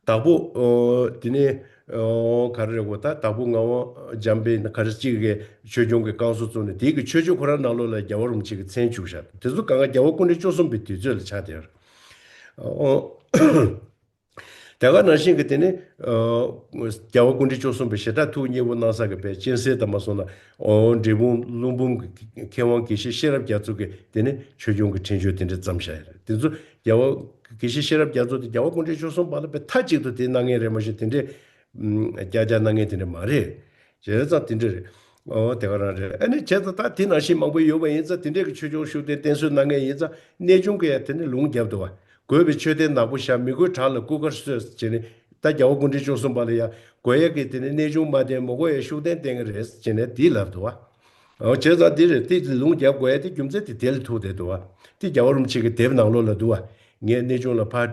དྭགས་པོ་ཨོ། དེ་ནས་ཨོ། ག་རེ་རེད་གོ། ད་དྭགས་པོ་ངག་དབང་འཇམ་དཔལ་ག་རེ་གཅིག་གིས་ཆོས་སྐྱོང་གི་བསྐང་གསོ་བཙུགས་ནས་དེའི་གི་མཆོད་བརྗོད་ཁོ་རང་ནང་ལོགས་ལ་རྒྱལ་བ་རིན་པོ་ཆེ་གི་མཚན་བཅུག་བཞག་དེ་ཚོ་གང་ག་རྒྱལ་བ་སྐུ་ཕྲེང་བཅུ་གསུམ་པའི་དུས་ཚོད་ལ་ཆགས་དེར། ཨོ། དེ་ག་ནང་བཞིན་གྱི་དེ་ནི་ཨོ། རྒྱལ་བ་སྐུ་ཕྲེང་བཅུ་གསུམ་པའི་ཞེ་དྲག་ཐུགས་མཉེས་པོ་གནང་ས་གི་པའི་སྤྱན་གསལ་དུ་མ་སོང་ན་ཨོ། འབྲས་སྤུངས་ཀླུ་འབུམ་གྱི་མཁས་དབང་དགེ་བཤེས་ཤེས་རབ་རྒྱ་མཚོ་གིས་དེ་ནི་ཆོས་སྐྱོང་གི་འཕྲིན་བཅོལ་དེ་འདྲ་བརྩམས་བཞག་ཡོད་རེད། དེ་ཚོ་རྒྱལ་བ་དགེ་བཤེས་ཤེས་རབ་རྒྱ་མཚོ་དེ་རྒྱལ་བ་སྐུ་ཕྲེང་བཅུ་གསུམ་པ་ལ་དཔེ་མཐའ་གཅིག་ཏུ་དེ་གནང་མཁན་རེད། མ་གཞི་དེ་འདྲས་ཨུམ། རྒྱ་རྒྱ་གནང་མཁན་དེ་འདྲས་མ་རེད། བྱས་ཙང་དེ་འདྲས་རེད། ཨོ། དེ་ག་རང་རེད། ཨ་ནི་བྱས་ཙང་ད་དེ་ནང་བཞིན་མང་པོ་ཡོད་པ་ཡིན་ཙང་དེ་འདྲས་ཀྱི་ཆོས་སྐྱོང་ཤུགས་ལྡན་བསྟེན་གསོལ་གནང་མཁན་ཡིན་ཙང་གནས་ཆུང་གིས་ཡང་དེ་ནས་ལུང་བརྒྱབ་འདུག་བ། དགོས་པའི་མཆོད་རྟེན་ནག་པོ་བཞག་མི་དགོས་བྲག་ལ་སྐུ་དཀར་གསོལ་ཟེར་བྱས་ནས་ད་རྒྱལ་བ་སྐུ་ཕྲེང་བཅུ་གསུམ་པ་ལ་ཡང་དགོས་ཡས་ཀྱི་དེ་ནས་གནས་ཆུང་མ་བསྟེན་མི་དགོས་ཡས་ཤུགས་ལྡན་བསྟེན་གྱི་རེད་ཟེར་བྱས་ནས་དེ་ལབ་འདུག་བ། ཨོ། བྱས་ཙང་འདི་རེད། དེ་ལུང་རྒྱབ་དགོས་ཡ་དེ་རྒྱུ་མཚན་དེ་དེ་ལ་ཐུག་བསྡད་འདུག་བ། དེ་རྒྱལ་བ་རིན་པོ་ཆེ་གི་དེབ་ནང་ལོགས་ལ་འདུག་བ། ངས་གནས་ཆུང་ལ་ཕར་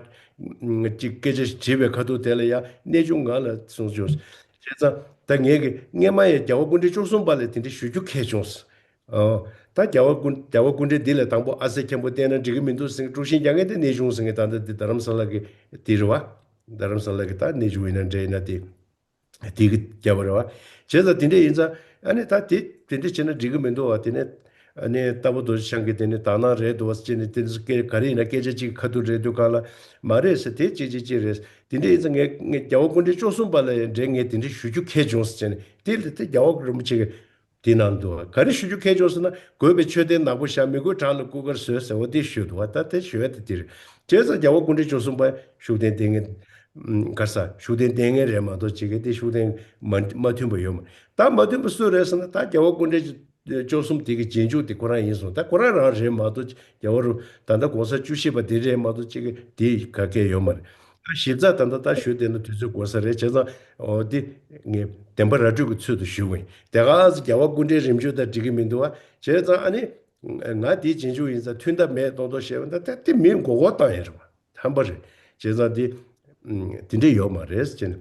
ཅིག་སྐད་ཆ་ཞིག་དྲིས་པའི་ཁ་ཐུག་དེ་ལ་ཡ་གནས་ཆུང་ང་ལ་གསུངས་བྱུང་། བྱས་ཙང་ད་ངས་ཀྱི་སྔས་མ་ཡ་རྒྱལ་བ་སྐུ་ཕྲེང་བཅུ་གསུམ་པ་ལ་དེ་འདྲ་ཞུ་རྒྱུ་ཁས་བྱུང་། ཨོ། ད་རྒྱལ་བ་སྐུ་རྒྱལ་བ་སྐུ་ཕྲེང་འདི་ལས་དང་པོ་ཨ་སེ་མཁན་པོ་བསྟེན་ན་འགྲིག་གི་མི་འདུག་ཟེར་དཀྲུག་ཤིང་རྒྱག་མཁན་དེ་གནས་ཆུང་ཟེར་མཁན་ད་ལྟ་འདི་རྡ་རམ་ས་ལ་གི་དེ་རེད་བ། རྡ་རམ་ས་ལ་གི་ད་གནས་ཆུང་ཡིན་ན་འདྲ་ཡིན་ན་དེ། དེ་གི་རྒྱབ་པ་རེད་བ། བྱས་ཙང་དེ་འདྲ་ཡིན་ཙང་ཨ་ནི་ད་དེ་དེ་འདྲ་བྱས་ན་འགྲིག་གི་མི་འདུག་བ། དེ་ནས་ཨ་ནི་རྟ་ཕོ་རྡོ་རྗེ་འཆང་གིས་དེ་ནས་དག་སྣང་རེད་འདུག་བ་ཟེར་ནས་དེ་ཚོ་སྐད་ག་རེ་ཡིན་ན་སྐད་ཆ་གཅིག་ཁ་ཐུག་རེད་འདུག་གང་ལ་མ་རེད་ཟེར་དེ་གཅིག་གཅིག་གཅིག་རེད། དེ་འདྲ་ཡིན་ཙང་ངས་ངས་རྒྱལ་བ་སྐུ་ཕྲེང་བཅུ་གསུམ་པ་ལ་ཡང་འདྲ་ངས་དེ་འདྲ་ཞུ་རྒྱུ་ཁས་བྱུང་ཟེར་ནས་དེ་ལ་དེ་རྒྱལ་བ་རིན་པོ་ཆེ་གིས་དེ་ནང་འདུག་བ། ག་རེ་ཞུ་རྒྱུ་ཁས་བྱུང་ཟེར་ན་དགོས་པའི་མཆོད་རྟེན་ནག་པོ་བཞག་མི་དགོས་བྲག་ལ་སྐུ་དཀར་བཟོས་ཟེར་བ་དེ་ཞུས་འདུག་བ། ད་དེ་ཞུ་ཡ་དེ་དེ་རེད། བྱས་ཙང་རྒྱལ་བ་སྐུ་ཕྲེང་བཅུ་གསུམ་པ་ཤུགས་ལྡན་ལྟས་ངན། ག་ས་ཤུགས་ལྡན་ལྟས་ངན་རེད་མ་གཏོགས་ཅིག་གི་དེ་ཤུགས་ལྡན་མ་མ་མཐུན་པ་ཡོད་མ་ད་མ་མཐུན་པ་སུ་རེད་ཟེར་ན་ད་རྒྱལ་བ་སྐུ་ཕྲེང་ བཅུ་གསུམ་དེ་གི་རྗེས་འཇུག་དེ་ཁོ་རང་ཡིན་སོང་། ད་ཁོ་རང་རང་རེད་མ་གཏོགས། རྒྱལ་བ་རུ་ད་ལྟ་༸གོང་ས་བཅུ་བཞི་པ་དེ་རེད་མ་གཏོགས་ཅིག་གི་དེ་ག་གེ་ཡོད་མ་རེད། ད་ཞིབ་ཚགས་ད་ལྟ་ད་ཞུ་བསྡད་ན་དུས་ཚོད་འགོར་ས་རེད། བྱས་ཙང་འོ་དེ་ངས་བདེན་པ་ར་སྤྲོད་ཀྱི་ཚུལ་དུ་ཞུ་གི་ཡིན། དེ་ག་ཚོད་རྒྱལ་བ་སྐུ་ཕྲེང་རིམ་བྱོན་དང་འགྲིག་གི་མི་འདུག་བ། བྱས་ཙང་ཨ་ནི་ང་དེའི་རྗེས་འཇུག་ཡིན་ཙང་མཐུན་ཐབས་མེད་མདོག་མདོག་བཤད་པ་ད་ད་དེ་མིའི་མགོ་སྐོར་བཏང་ཡིན་རེད་བ། ཧམ་པ་རེད། བྱས་ཙང་དེ་དེ་འདྲས་ཡོད་མ་རེད་ཟེར་ནས།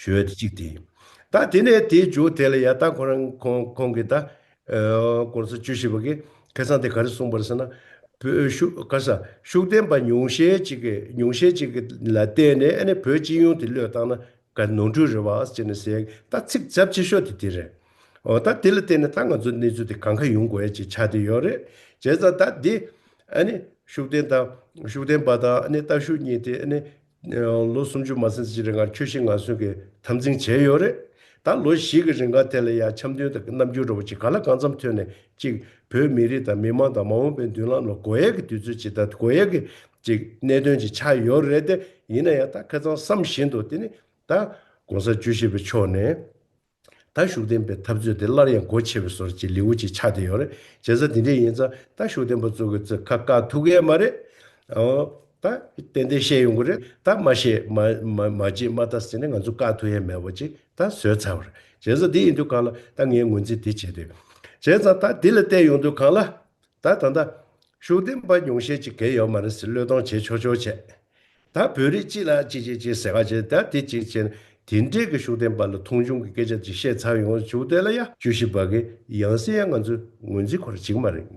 ཞུ་ཡ་དེ་གཅིག་དེ་ཡིན། ད་དེ་ནས་དེའི་མཇུག་དེ་ལ་ཡ་ད་ཁོ་རང་ཁོང་ཁོང་གིས་ད་༸གོང་ས་བཅུ་བཞི་པ་གིས་ཁ་སང་དེ་ག་རེ་གསུངས་པ་རེད་ཟེར་ན། བོད་ཤུགས་ག་ས་ཤུགས་ལྡན་པ་ཉུང་ཤས་ཅིག་གིས་ཉུང་ཤས་ཅིག་གིས་ལ་བརྟེན་ནས་ཨ་ནི་བོད་སྤྱི་ཡོངས་དེ་བློས་བཏང་ན་ག་ནོར་འཁྲུལ་རེད་བ་ཟེར་ནས་ཟེར། ད་ཚིག་ཚབས་ཆེ་ཤོས་དེ་དེ་རེད། འོ་ད་དེ་ལ་བརྟེན་ནས་ད་ང་ཚོ་གནས་ཚུལ་དེ་གང་ག་ཡོང་དགོས་ཡ་ཅིག་ཆགས་བསྡད་ཡོད་རེད། བྱས་ཙང་ད་འདི་ཨ་ནི་ཤུགས་ལྡན་དང་ཤུགས་ལྡན་པ་དང་ཨ་ནི་སྟག་ཤུགས་གཉིས་དེ་ཨ་ནི། ལོ་སུམ་ཅུ་མ་ཟིན་ཙམ་ཅིག་རིང་ལ་ཆོས་ཞིག་ངར་གསོན་གྱི་འཐབ་འཛིང་བྱས་ཡོད་རེད། ད་ལོ་བཞི་གི་རིང་ག་དེ་ལ་ཡ་འཆམ་མཐུན་དང་རྣམ་འགྱུར་འདྲ་བོ་ཅིག་ག་ལ་གང་འཚམ་ཐོན་ནས་ཅིག་བོད་མི་རིགས་དང་མི་མང་དང་མ་འོངས་པའི་མདུན་ལམ་ལ་དགོས་ཡས་ཀྱི་དུས་ཚོད་ཅིག་དང་དགོས་ཡས་ཀྱི་ཅིག་གནད་དོན་ཅིག་ཆགས་ཡོད་རེད་དེ། ཡིན་ན་ཡང་ད་ཁ་སང་བསམ་བཞིན་དུ་དེ་ནི་ད་༸གོང་ས་བཅུ་བཞི་པའི་ཕྱོགས་ནས། ད་ཤུགས་ལྡན་པའི་འཐབ་རྩོད་དེ་སླར་ཡང་སྒོ་ཕྱེ་བའི་བཟོ་འདྲ་ཅིག་ལེའུ་ཅིག་ཆགས་བསྡད་ཡོད་རེད། བྱས་ཙང་དེ་འདྲ་ཡིན་ཙང་ད་ཤུགས་ལྡན་པ་ཚོ་གི་ཚོས་ཁ་བཀག་ཐུབ་ཀྱི་ཡོད་མ་རེད། ཨོ། ད་ཏན་ཏན་བཤད་ཡོང་གི་རེད། ད་མ་བཤད་མ་མ་མ་བྱེད་མ་ལྟ་ཟེར་ནས་ང་ཚོ་བཀག་ཐུབ་ཡ་མེད་པ་ཅིག་ད་བཟོས་ཚར་བ་རེད། བྱས་ཙང་དེ་ཡིན་དུས་གང་ལ་ད་ངས་ངོས་འཛིན་དེ་བྱས་ཏེ། བྱས་ཙང་ད་དེ་ལ་བལྟས་ཡོང་དུས་གང་ལ། ད་ད་ལྟ་ཤུགས་ལྡན་པ་ཉུང་ཤས་ཅིག་གལ་ཡོད་མ་རེད་ཟེར་བློས་གཏོང་བྱེད་ཆོག་ཆོག་བྱས། ད་བོད་རིགས་སྤྱི་ལ་ཅི་ཅི་ཅི་ཟེར་ག་བྱས་ད་དེ་ཅིག་བྱས་ན་དེ་འདྲས་ཀྱི་ཤུགས་ལྡན་པ་ལ་མཐོང་ཆུང་གི་སྐད་ཆ་ཅིག་བཤད་ཚར་ཡོང་བྱུང་དེ་ལ་ཡ་བཅུ་བཞི་པ་གི་ཡང་སྲིད་ཡ་ང་ཚོས་ངོས་འཛིན་ཁོ་ར་བྱེད་ཀྱི་མ་རེད།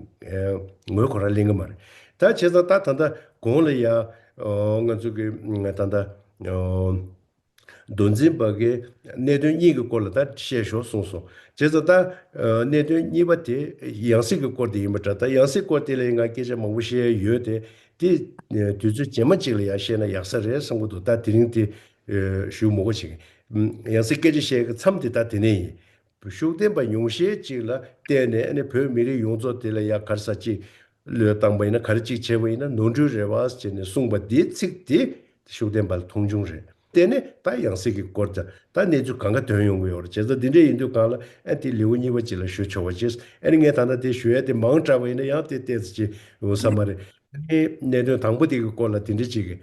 ངོས་ཁོ་ར་ལེན་གྱི་མ་རེད། ད་བྱས་ཙང་ད་ད་ལྟ་གོང་ལ་ཡ་ང་ཚོ་གི་ད་ལྟ། མདོ་འཛིན་པ་གིས་གནད་དོན་གཉིས་ཀྱི་སྐོར་ལ་ད་བཤད་ཤོག་གསུངས་སོང་། བྱས་ཙང་ད་གནད་དོན་གཉིས་པ་དེ་ཡང་སྲིད་ཀྱི་སྐོར་དེ་ཡིན་པ་འདྲ། ད་ཡང་སྲིད་སྐོར་དེ་ལ་ང་སྐད་ཆ་མང་པོ་བཤད་ཡ་ཡོད་དེ། དེ་དུས་ཚོད་རྗེས་མ་གཅིག་ལ་ཡང་བཤད་ན་ཡག་ས་རེད་བསམ་གྱི་འདུག་ད་དེ་རིང་དེ་ཞུ་མོ་གོ་བྱེད་ཀྱི། ཡང་སྲིད་སྐད་ཆ་བཤད་ཀྱི་མཚམས་དེ་ད་དེ་ནས་ཡིན། ཤུགས་ལྡན་པ་ཉུང་ཤས་ཅིག་ལ་བརྟེན་ནས་ཨ་ནི་བོད་མི་རིགས་ཡོངས་རྫོགས་དེ་ལ་ཡ་ག་རེ་ཟ་ཅིག་བློས་བཏང་པ་ཡིན་ན། ག་རེ་ཅིག་བྱས་པ་ཡིན་ན་ནོར་འཁྲུལ་རེད་བ་ཟེར་ནས་གསུངས་པ་འདིའི་ཚིག་དེ་ཤུགས་ལྡན་པ་ལ་མཐོང་ཆུང་རེད། དེ་ནས་ད་ཡང་སྲིད་ཀྱི་སྐོར་དང་ད་གནས་ཚུལ་གང་ག་ཐོན་ཡོང་གི་ཡོད་རེད། བྱས་ཙང་འདི་འདྲ་ཡིན་དུས་གང་ལ་ཨ་དེ་ལེའུ་གཉིས་པ་ཅིག་ལ་ཞུ་ཆོག་པ་བྱས། ཨ་ནི་ངས་ད་ལྟ་དེ་ཞུ་ཡ་དེ་མང་དྲགས་པ་ཡིན་ན་ཡང་དེ་ཏོག་ཙམ་ཅིག་འོང་ས་མ་རེད། ཨ་ནི་གནད་དོན་དང་པོ་དེ་གི་སྐོར་ལ་དེ་འདྲ་ཅིག་གི།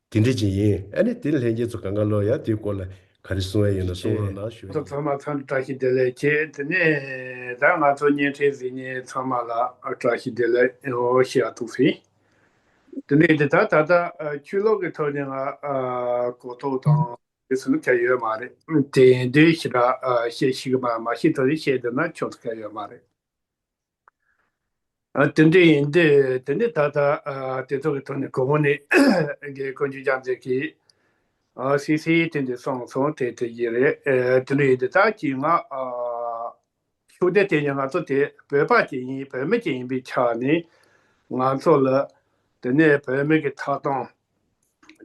དེ་འདྲ་ཅིག་ཡིན། ཨ་ནི་དེ་ལྷན་རྒྱས་ཚོ་གང་ག་ལོ་ཡ་དེའི་སྐོར་ལ་ག་རེ་གསུང་ཡ་ཡོད་ན་གསུང་རོགས་གནང་ཞུ། ཚང་མ་ཚང་བཀྲ་ཤིས་བདེ་ལེགས་བྱེད། དེ་ནས་ད་ང་ཚོ་བརྙན་འཕྲིན་གཟིགས་མཁན་ཚང་མ་ལ་བཀྲ་ཤིས་བདེ་ལེགས་ཞུ་ཡ་ཐུགས་སྲིད། དེ་ནས་དེ་ད་ད་ལྟ་ཆོས་ལུགས་ཀྱི་ཐོག་ནས་ང་གོ་རྟོགས་དང་དེ་ཚོ་ནི་ག་ཡོད་མ་རེད། དེ་འདྲའི་ཞེ་དྲག་བཤད་ཤེས་ཀྱི་མ་མ་ཤེས་ཐོག་ནས་བཤད་བསྡད་ན་ཆོག་ས་ག་ཡོད་མ་རེད། ཨ་དེ་འདྲ་ཡིན་དུས་དེ་ནི་ད་ལྟ་ཨ་དེ་ཚོ་གི་ཐོག་ནས་གོང་ནས་རྒན་དཀོན་མཆོག་རྒྱལ་མཚན་གྱིས་ཨ་སི་སི་དེ་འདྲ་གསུངས་སོང་། དེ་དེ་ཡིན་རེད། ཨ་དེ་འདྲ་ཡིན་དུས་ད་ཅིག་ང་ཨ་ཤུགས་ལྡན་དེ་ནི་ང་ཚོ་དེ་བོད་པ་ཅིག་ཡིན། བོད་མི་ཅིག་ཡིན་པའི་ཆ་ནས་ང་ཚོ་ལ་དེ་ནས་བོད་མི་གི་ཐོབ་ཐང་།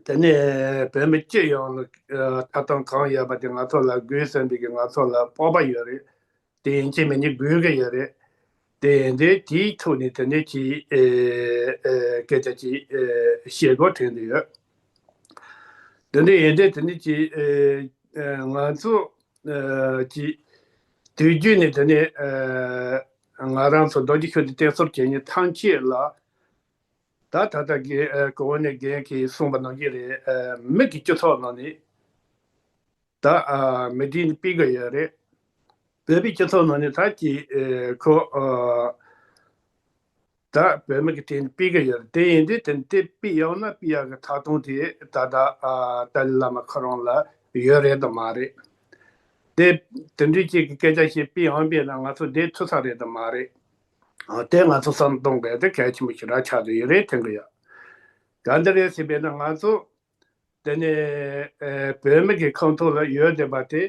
དེ་ནས་བོད་མི་སྤྱི་ཡོངས་ལ་ཨ་ཐོབ་ཐང་གང་ཡོད་པ་དེ་ང་ཚོ་ལ་དགོས་བསམ་པའི་གི་ང་ཚོ་ལ་སྤོབས་པ་ཡོད་རེད། དེ་ཡིན་གཅིག་མིན་གཅིག་དགོས་ཀྱི་ཡོད་རེད། དེ་ཡིན་དུས་དེའི་ཐོག་ནས་དེ་འདྲ་ཅིག་ཨེ་ཨེ་སྐད་ཆ་ཅིག་ཨེ་བཤད་དགོས་དྲན་གྱི་ཡོད། དེ་འདྲ་ཡིན་དུས་དེ་འདྲ་ཅིག་ཨེ་ཨེ་ང་ཚོ་ཨེ་ཅིག་དུས་རྒྱུན་ནས་དེ་ནས་ཨེ་ང་རང་ཚོ་རྡོ་རྗེ་ཤུགས་ལྡན་བསྟེན་གསོལ་བྱེད་མཁན་ཐམས་ཅད་ལ་ད་ད་ལྟ་རྒན་ཨེ་གོང་ནས་རྒན་གྱིས་གསུངས་པ་ནང་བཞིན་རེད། ཨེ་མི་གི་སྤྱི་ཚོགས་ནང་ནས། ད་ཨ་མི་སྡེ་ནི་སྤེལ་གི་ཡོད་རེད། བོད་པའི་སྤྱི་ཚོགས་ནང་ནས་ད་ཅིག་ཨེ་ཁོ་ཨ་ད་བོད་མི་གི་སྟེང་ནས་སྤེལ་གི་ཡོད་རེད། དེ་ཡིན་དུས་དེ་དེ་སྤེལ་ཡོང་ན་སྤེལ་ཡག་གི་ཐོབ་ཐང་དེ་ད་ལྟ་ཨ་ཏཱ་ལའི་བླ་མ་ཁོ་རང་ལ་ཡོད་རེད་དམ་མ་རེད། དེ་དེ་འདྲའི་ཅིག་གི་སྐད་ཆ་ཞིག་སྤེལ་ཡོང་པས་ན་ང་ཚོ་བསྡད་ཐུབ་ས་རེད་དམ་མ་རེད། ཨ་དེ་ང་ཚོ་བསམ་གཏོང་དགོས་དེ་གལ་ཆེན་པོ་ཞེ་དྲག་ཆགས་བསྡད་ཡོད་རེད་དྲན་གི་ཡོད། ག་འདྲ་རེད་ཟེར་བས་ན་ང་ཚོ་དེ་ནས་ཨེ་བོད་མི་གི་ཁང་ཐོག་ལ་ཡོད་བསྡད་པ་དེ་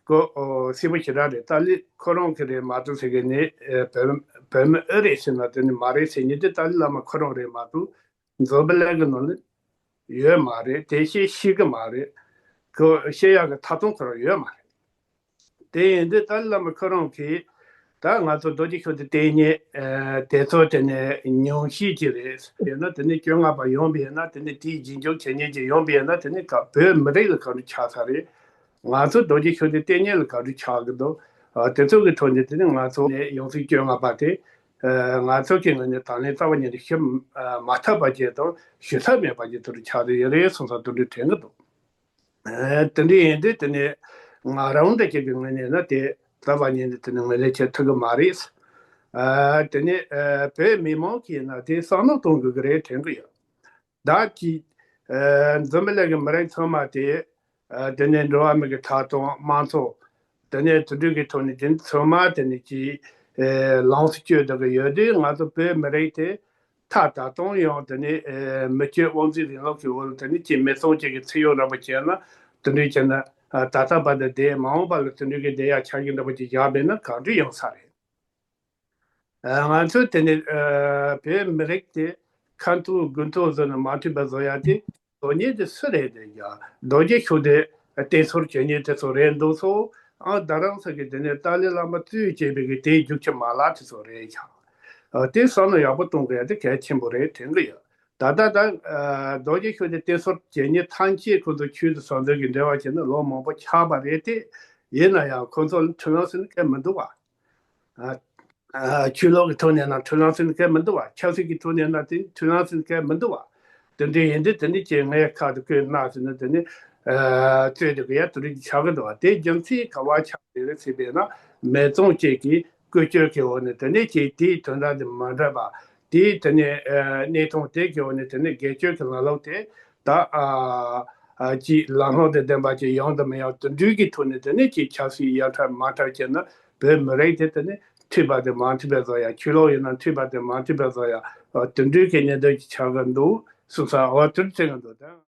ཀོ་ཨོ་སྲིད་པ་ཞེ་དྲག་རེད། ཏཱ་ལའི་ཁོ་རང་གི་རེད་མ་གཏོགས་ཟེར་གི་ནི་ཨེ་བོད་བོད་མི་ཨེ་རེད་ཟེར་ན་དེ་ནི་མ་རེད་ཟེར་ཉིན་དེ་ཏཱ་ལའི་བླ་མ་ཁོ་རང་རེད་མ་གཏོགས་འཛམ་བུ་གླིང་གི་ནང་ནས་ཡོད་མ་རེད། དེ་བཤད་ཤེས་གི་མ་རེད། ཁོ་བཤད་ཡག་གི་ཐོབ་ཐང་ཁོ་རང་ཡོད་མ་རེད། དེ་ཡིན་དུས་ཏཱ་ལའི་བླ་མ་ཁོ་རང་གིས་ད་ང་ཚོ་རྡོ་རྗེ་ཤུགས་ལྡན་བསྟེན་མཁན་ཨ་དེ་ཚོ་དེ་ནས་ཉུང་ཤས་ཅིག་རེད། ཡང་ན་དེ་ནས་བཅོ་ལྔ་པ་ཡོང་བ་ཡིན་ན་དེ་ནས་དེའི་རྗེས་འཇུག་བྱེད་མཁན་ཅིག་ཡོང་བ་ཡིན་ན་དེ་ནས་ག་བོད་མི་རིགས་ལ་ག་འདྲ་ཆགས་ས་རེད། ང་ཚོ་རྡོ་རྗེ་ཤུགས་ལྡན་བསྟེན་མཁན་ལ་ག་འདྲ་ཆགས་ཀྱི་འདུག་ཨ། དེ་ཚོ་གི་ཐོག་ནས་དེ་ནི་ང་ཚོ་ནས་ཡང་སྲིད་བཅོ་ལྔ་པ་དེ། ཨ། ང་ཚོ་གི་ངོས་ནས་དང་ལེན་རྩ་བ་ཉིད་ནས་ཞུ་མ་ཐུབ་པ་ཅིག་དང་ཞུ་ས་མེད་པ་ཅིག་དེ་འདྲ་ཆགས་བསྡད་ཡོད་རེད་བསམ་ས་དེ་འདྲ་དྲན་གི་འདུག་ཨ། དེ་འདྲ་ཡིན་དུས་དེ་ནས་ང་རང་འདྲ་ཅིག་གི་ངོས་ནས་ན་དེ་རྩ་བ་ཉིད་ནས་དེ་ནས་ངོས་ལེན་བྱེད་ཐུབ་གི་མ་རེད། ཨ། དེ་ནས་ཨ། བོད་མི་མང་གིས་ན་དེ་བསམ་བློ་གཏོང་དགོས་ཀྱི་རེད་དྲན་གི་ཡོད། བདག་གིས་ཨ། འཛམ་བུ་གླིང་གི་མི་རིགས་ཚང་མ་དེ། ཨ། དེ་ནས་འགྲོ་བ་མི་གི་ཐོབ་ཐང་དམངས་གཙོ། དེ་ནས་དེ་འདྲ་གི་ཐོག་ནས་དེ་ཚང་མ་དེ་ནས་ཀྱི་ཨ། ལོངས་སུ་སྤྱོད་བསྡད་ཀྱི་ཡོད་དུས། ང་ཚོ་བོད་མི་རིགས་དེ་ད་ད་དུང་ཡང་དེ་ནས་ཨ། མི་སྤྱོད་དབང་འཛིན་རིང་ལུགས་ཀྱི་འོག་ལ་དེ་ནས་ཀྱི་མི་ཚང་གཅིག་གི་ཚེ་གཡོག་འདྲ་པོ་བྱས་ན། དེ་འདྲ་བྱས་ན་ཨ། ད་ལྟ་བར་དུ་བསྡད། མ་འོངས་པ་ལ་དེ་འདྲ་གི་བསྡད་ཡག་ཆ་རྐྱེན་འདྲ་པོ་ཅིག་བཞག་པས་ན་གང་འདྲ་ཡོང་ས་རེད། ཨ། ང་ཚོས་དེ་ནས་ཨ། བོད་མི་རིགས་དེ་ཁ་མཐུན་དགུ་མཐུན་བཟོས་ནས་མ་འཐུས་པ་བཟོ་ཡ་དེ་བཟོ་མཁན་དེ་སུ་རེད་དེ། ཡ། རྡོ་རྗེ་ཤུགས་ལྡན་བསྟེན་གསོལ་བྱེད་མཁན་དེ་ཚོ་རེད་འདུག་སོ། ཨ། རྡ་རམ་ས་གི་དེ་ནས་ཏཱ་ལའི་བླ་མ་གཙོས་བྱས་པའི་གི་དེའི་རྒྱུག་ཁྱི་མ་ལག་དེ་ཚོ་རེད་ཤག་ཨ། དེ་བསམ་བློ་ཡག་པོ་གཏོང་དགོས་ཡ་དེ་གལ་ཆེན་པོ་རེད་དྲན་གི་ཡོད། ད་ལྟ་ད་ཨ། རྡོ་རྗེ་ཤུགས་ལྡན་བསྟེན་གསོལ་བྱེད་མཁན་ཐམས་ཅད་ཁོ་ཚོ་ཆོས་དང་ཟང་ཟིང་གི་འབྲེལ་བ་བྱས་ན་ལོ་མང་པོ་ཆགས་པ་རེད་དེ། ཡིན་ན་ཡང་ཁོ་ཚོ་ལ་མཐུན་ལམ་ཟེར་ན་གལ་མི་འདུག་བ། ཨ། ཨ། ཆོས་ལུགས་ཀྱི་ཐོག་ནས་ན་མཐུན་ལམ་ཟེར་ན་གལ་མི་འདུག་བ། ཆབ་སྲིད་ཀྱི་ཐོག་ནས་ན་དེ་མཐུན་ལམ་ཟེར་ན་གལ་མི་འདུག་བ། དེ་འདྲ་ཡིན་དུས་དེ་འདྲ་ཅིག་ངས་ཁ་དེ་བསྐོས་གནང་ཟེར་ན་དེ་ནི་ཨ། རྩོད་དེ་གི་ཡ་དེ་རིགས་ཆགས་ཀྱི་འདུག་བ། དེ་རྒྱུ་མཚན་ག་བ་ཆགས་རེད་ཟེར་བས་ན། མི་ཚང་གཅིག་གིས་བཀོལ་སྤྱོད་ཀྱི་འོག་ནས་དེ་ནས་ཀྱི་དེའི་དོན་དག་དེ་མ་འགྲུབ་པ། དེའི་དེ་ནས་ཨ། གནས་སྟངས་དེ་གི་འོག་ནས་དེ་ནས་སྒེར་གཅོད་ཀྱི་ལམ་ལུགས་དེ་ད་ཨ། ཨ། ཅིག་ལམ་ལྷོང་དང་ལྡན་པ་ཅིག་ཡོང་དང་མི་ཡོང་དེ་འདྲའི་གི་ཐོག་ནས་དེ་ནས་ཅིག་ཆབ་སྲིད་ཡར་འཕར་མར་འཕར་བྱས་ན། བོད་མི་རིགས་དེ་དེ་ནས་འཐུས་པ་དེ་མ་འཐུས་པ་བཟོ་ཡ། ཆོས་ལུགས་ཡིན་ན་འཐུས་པ་དེ་མ་འཐུས་པ་བཟོ་ཡ། ཨ། དེ་འདྲའི་གི་གནད་དོན་ཅིག་ཆགས་ཀྱི་འདུག་བསམ་ས། འོ་དེ་འདྲ་དྲན་གྱི་འདུག་ད།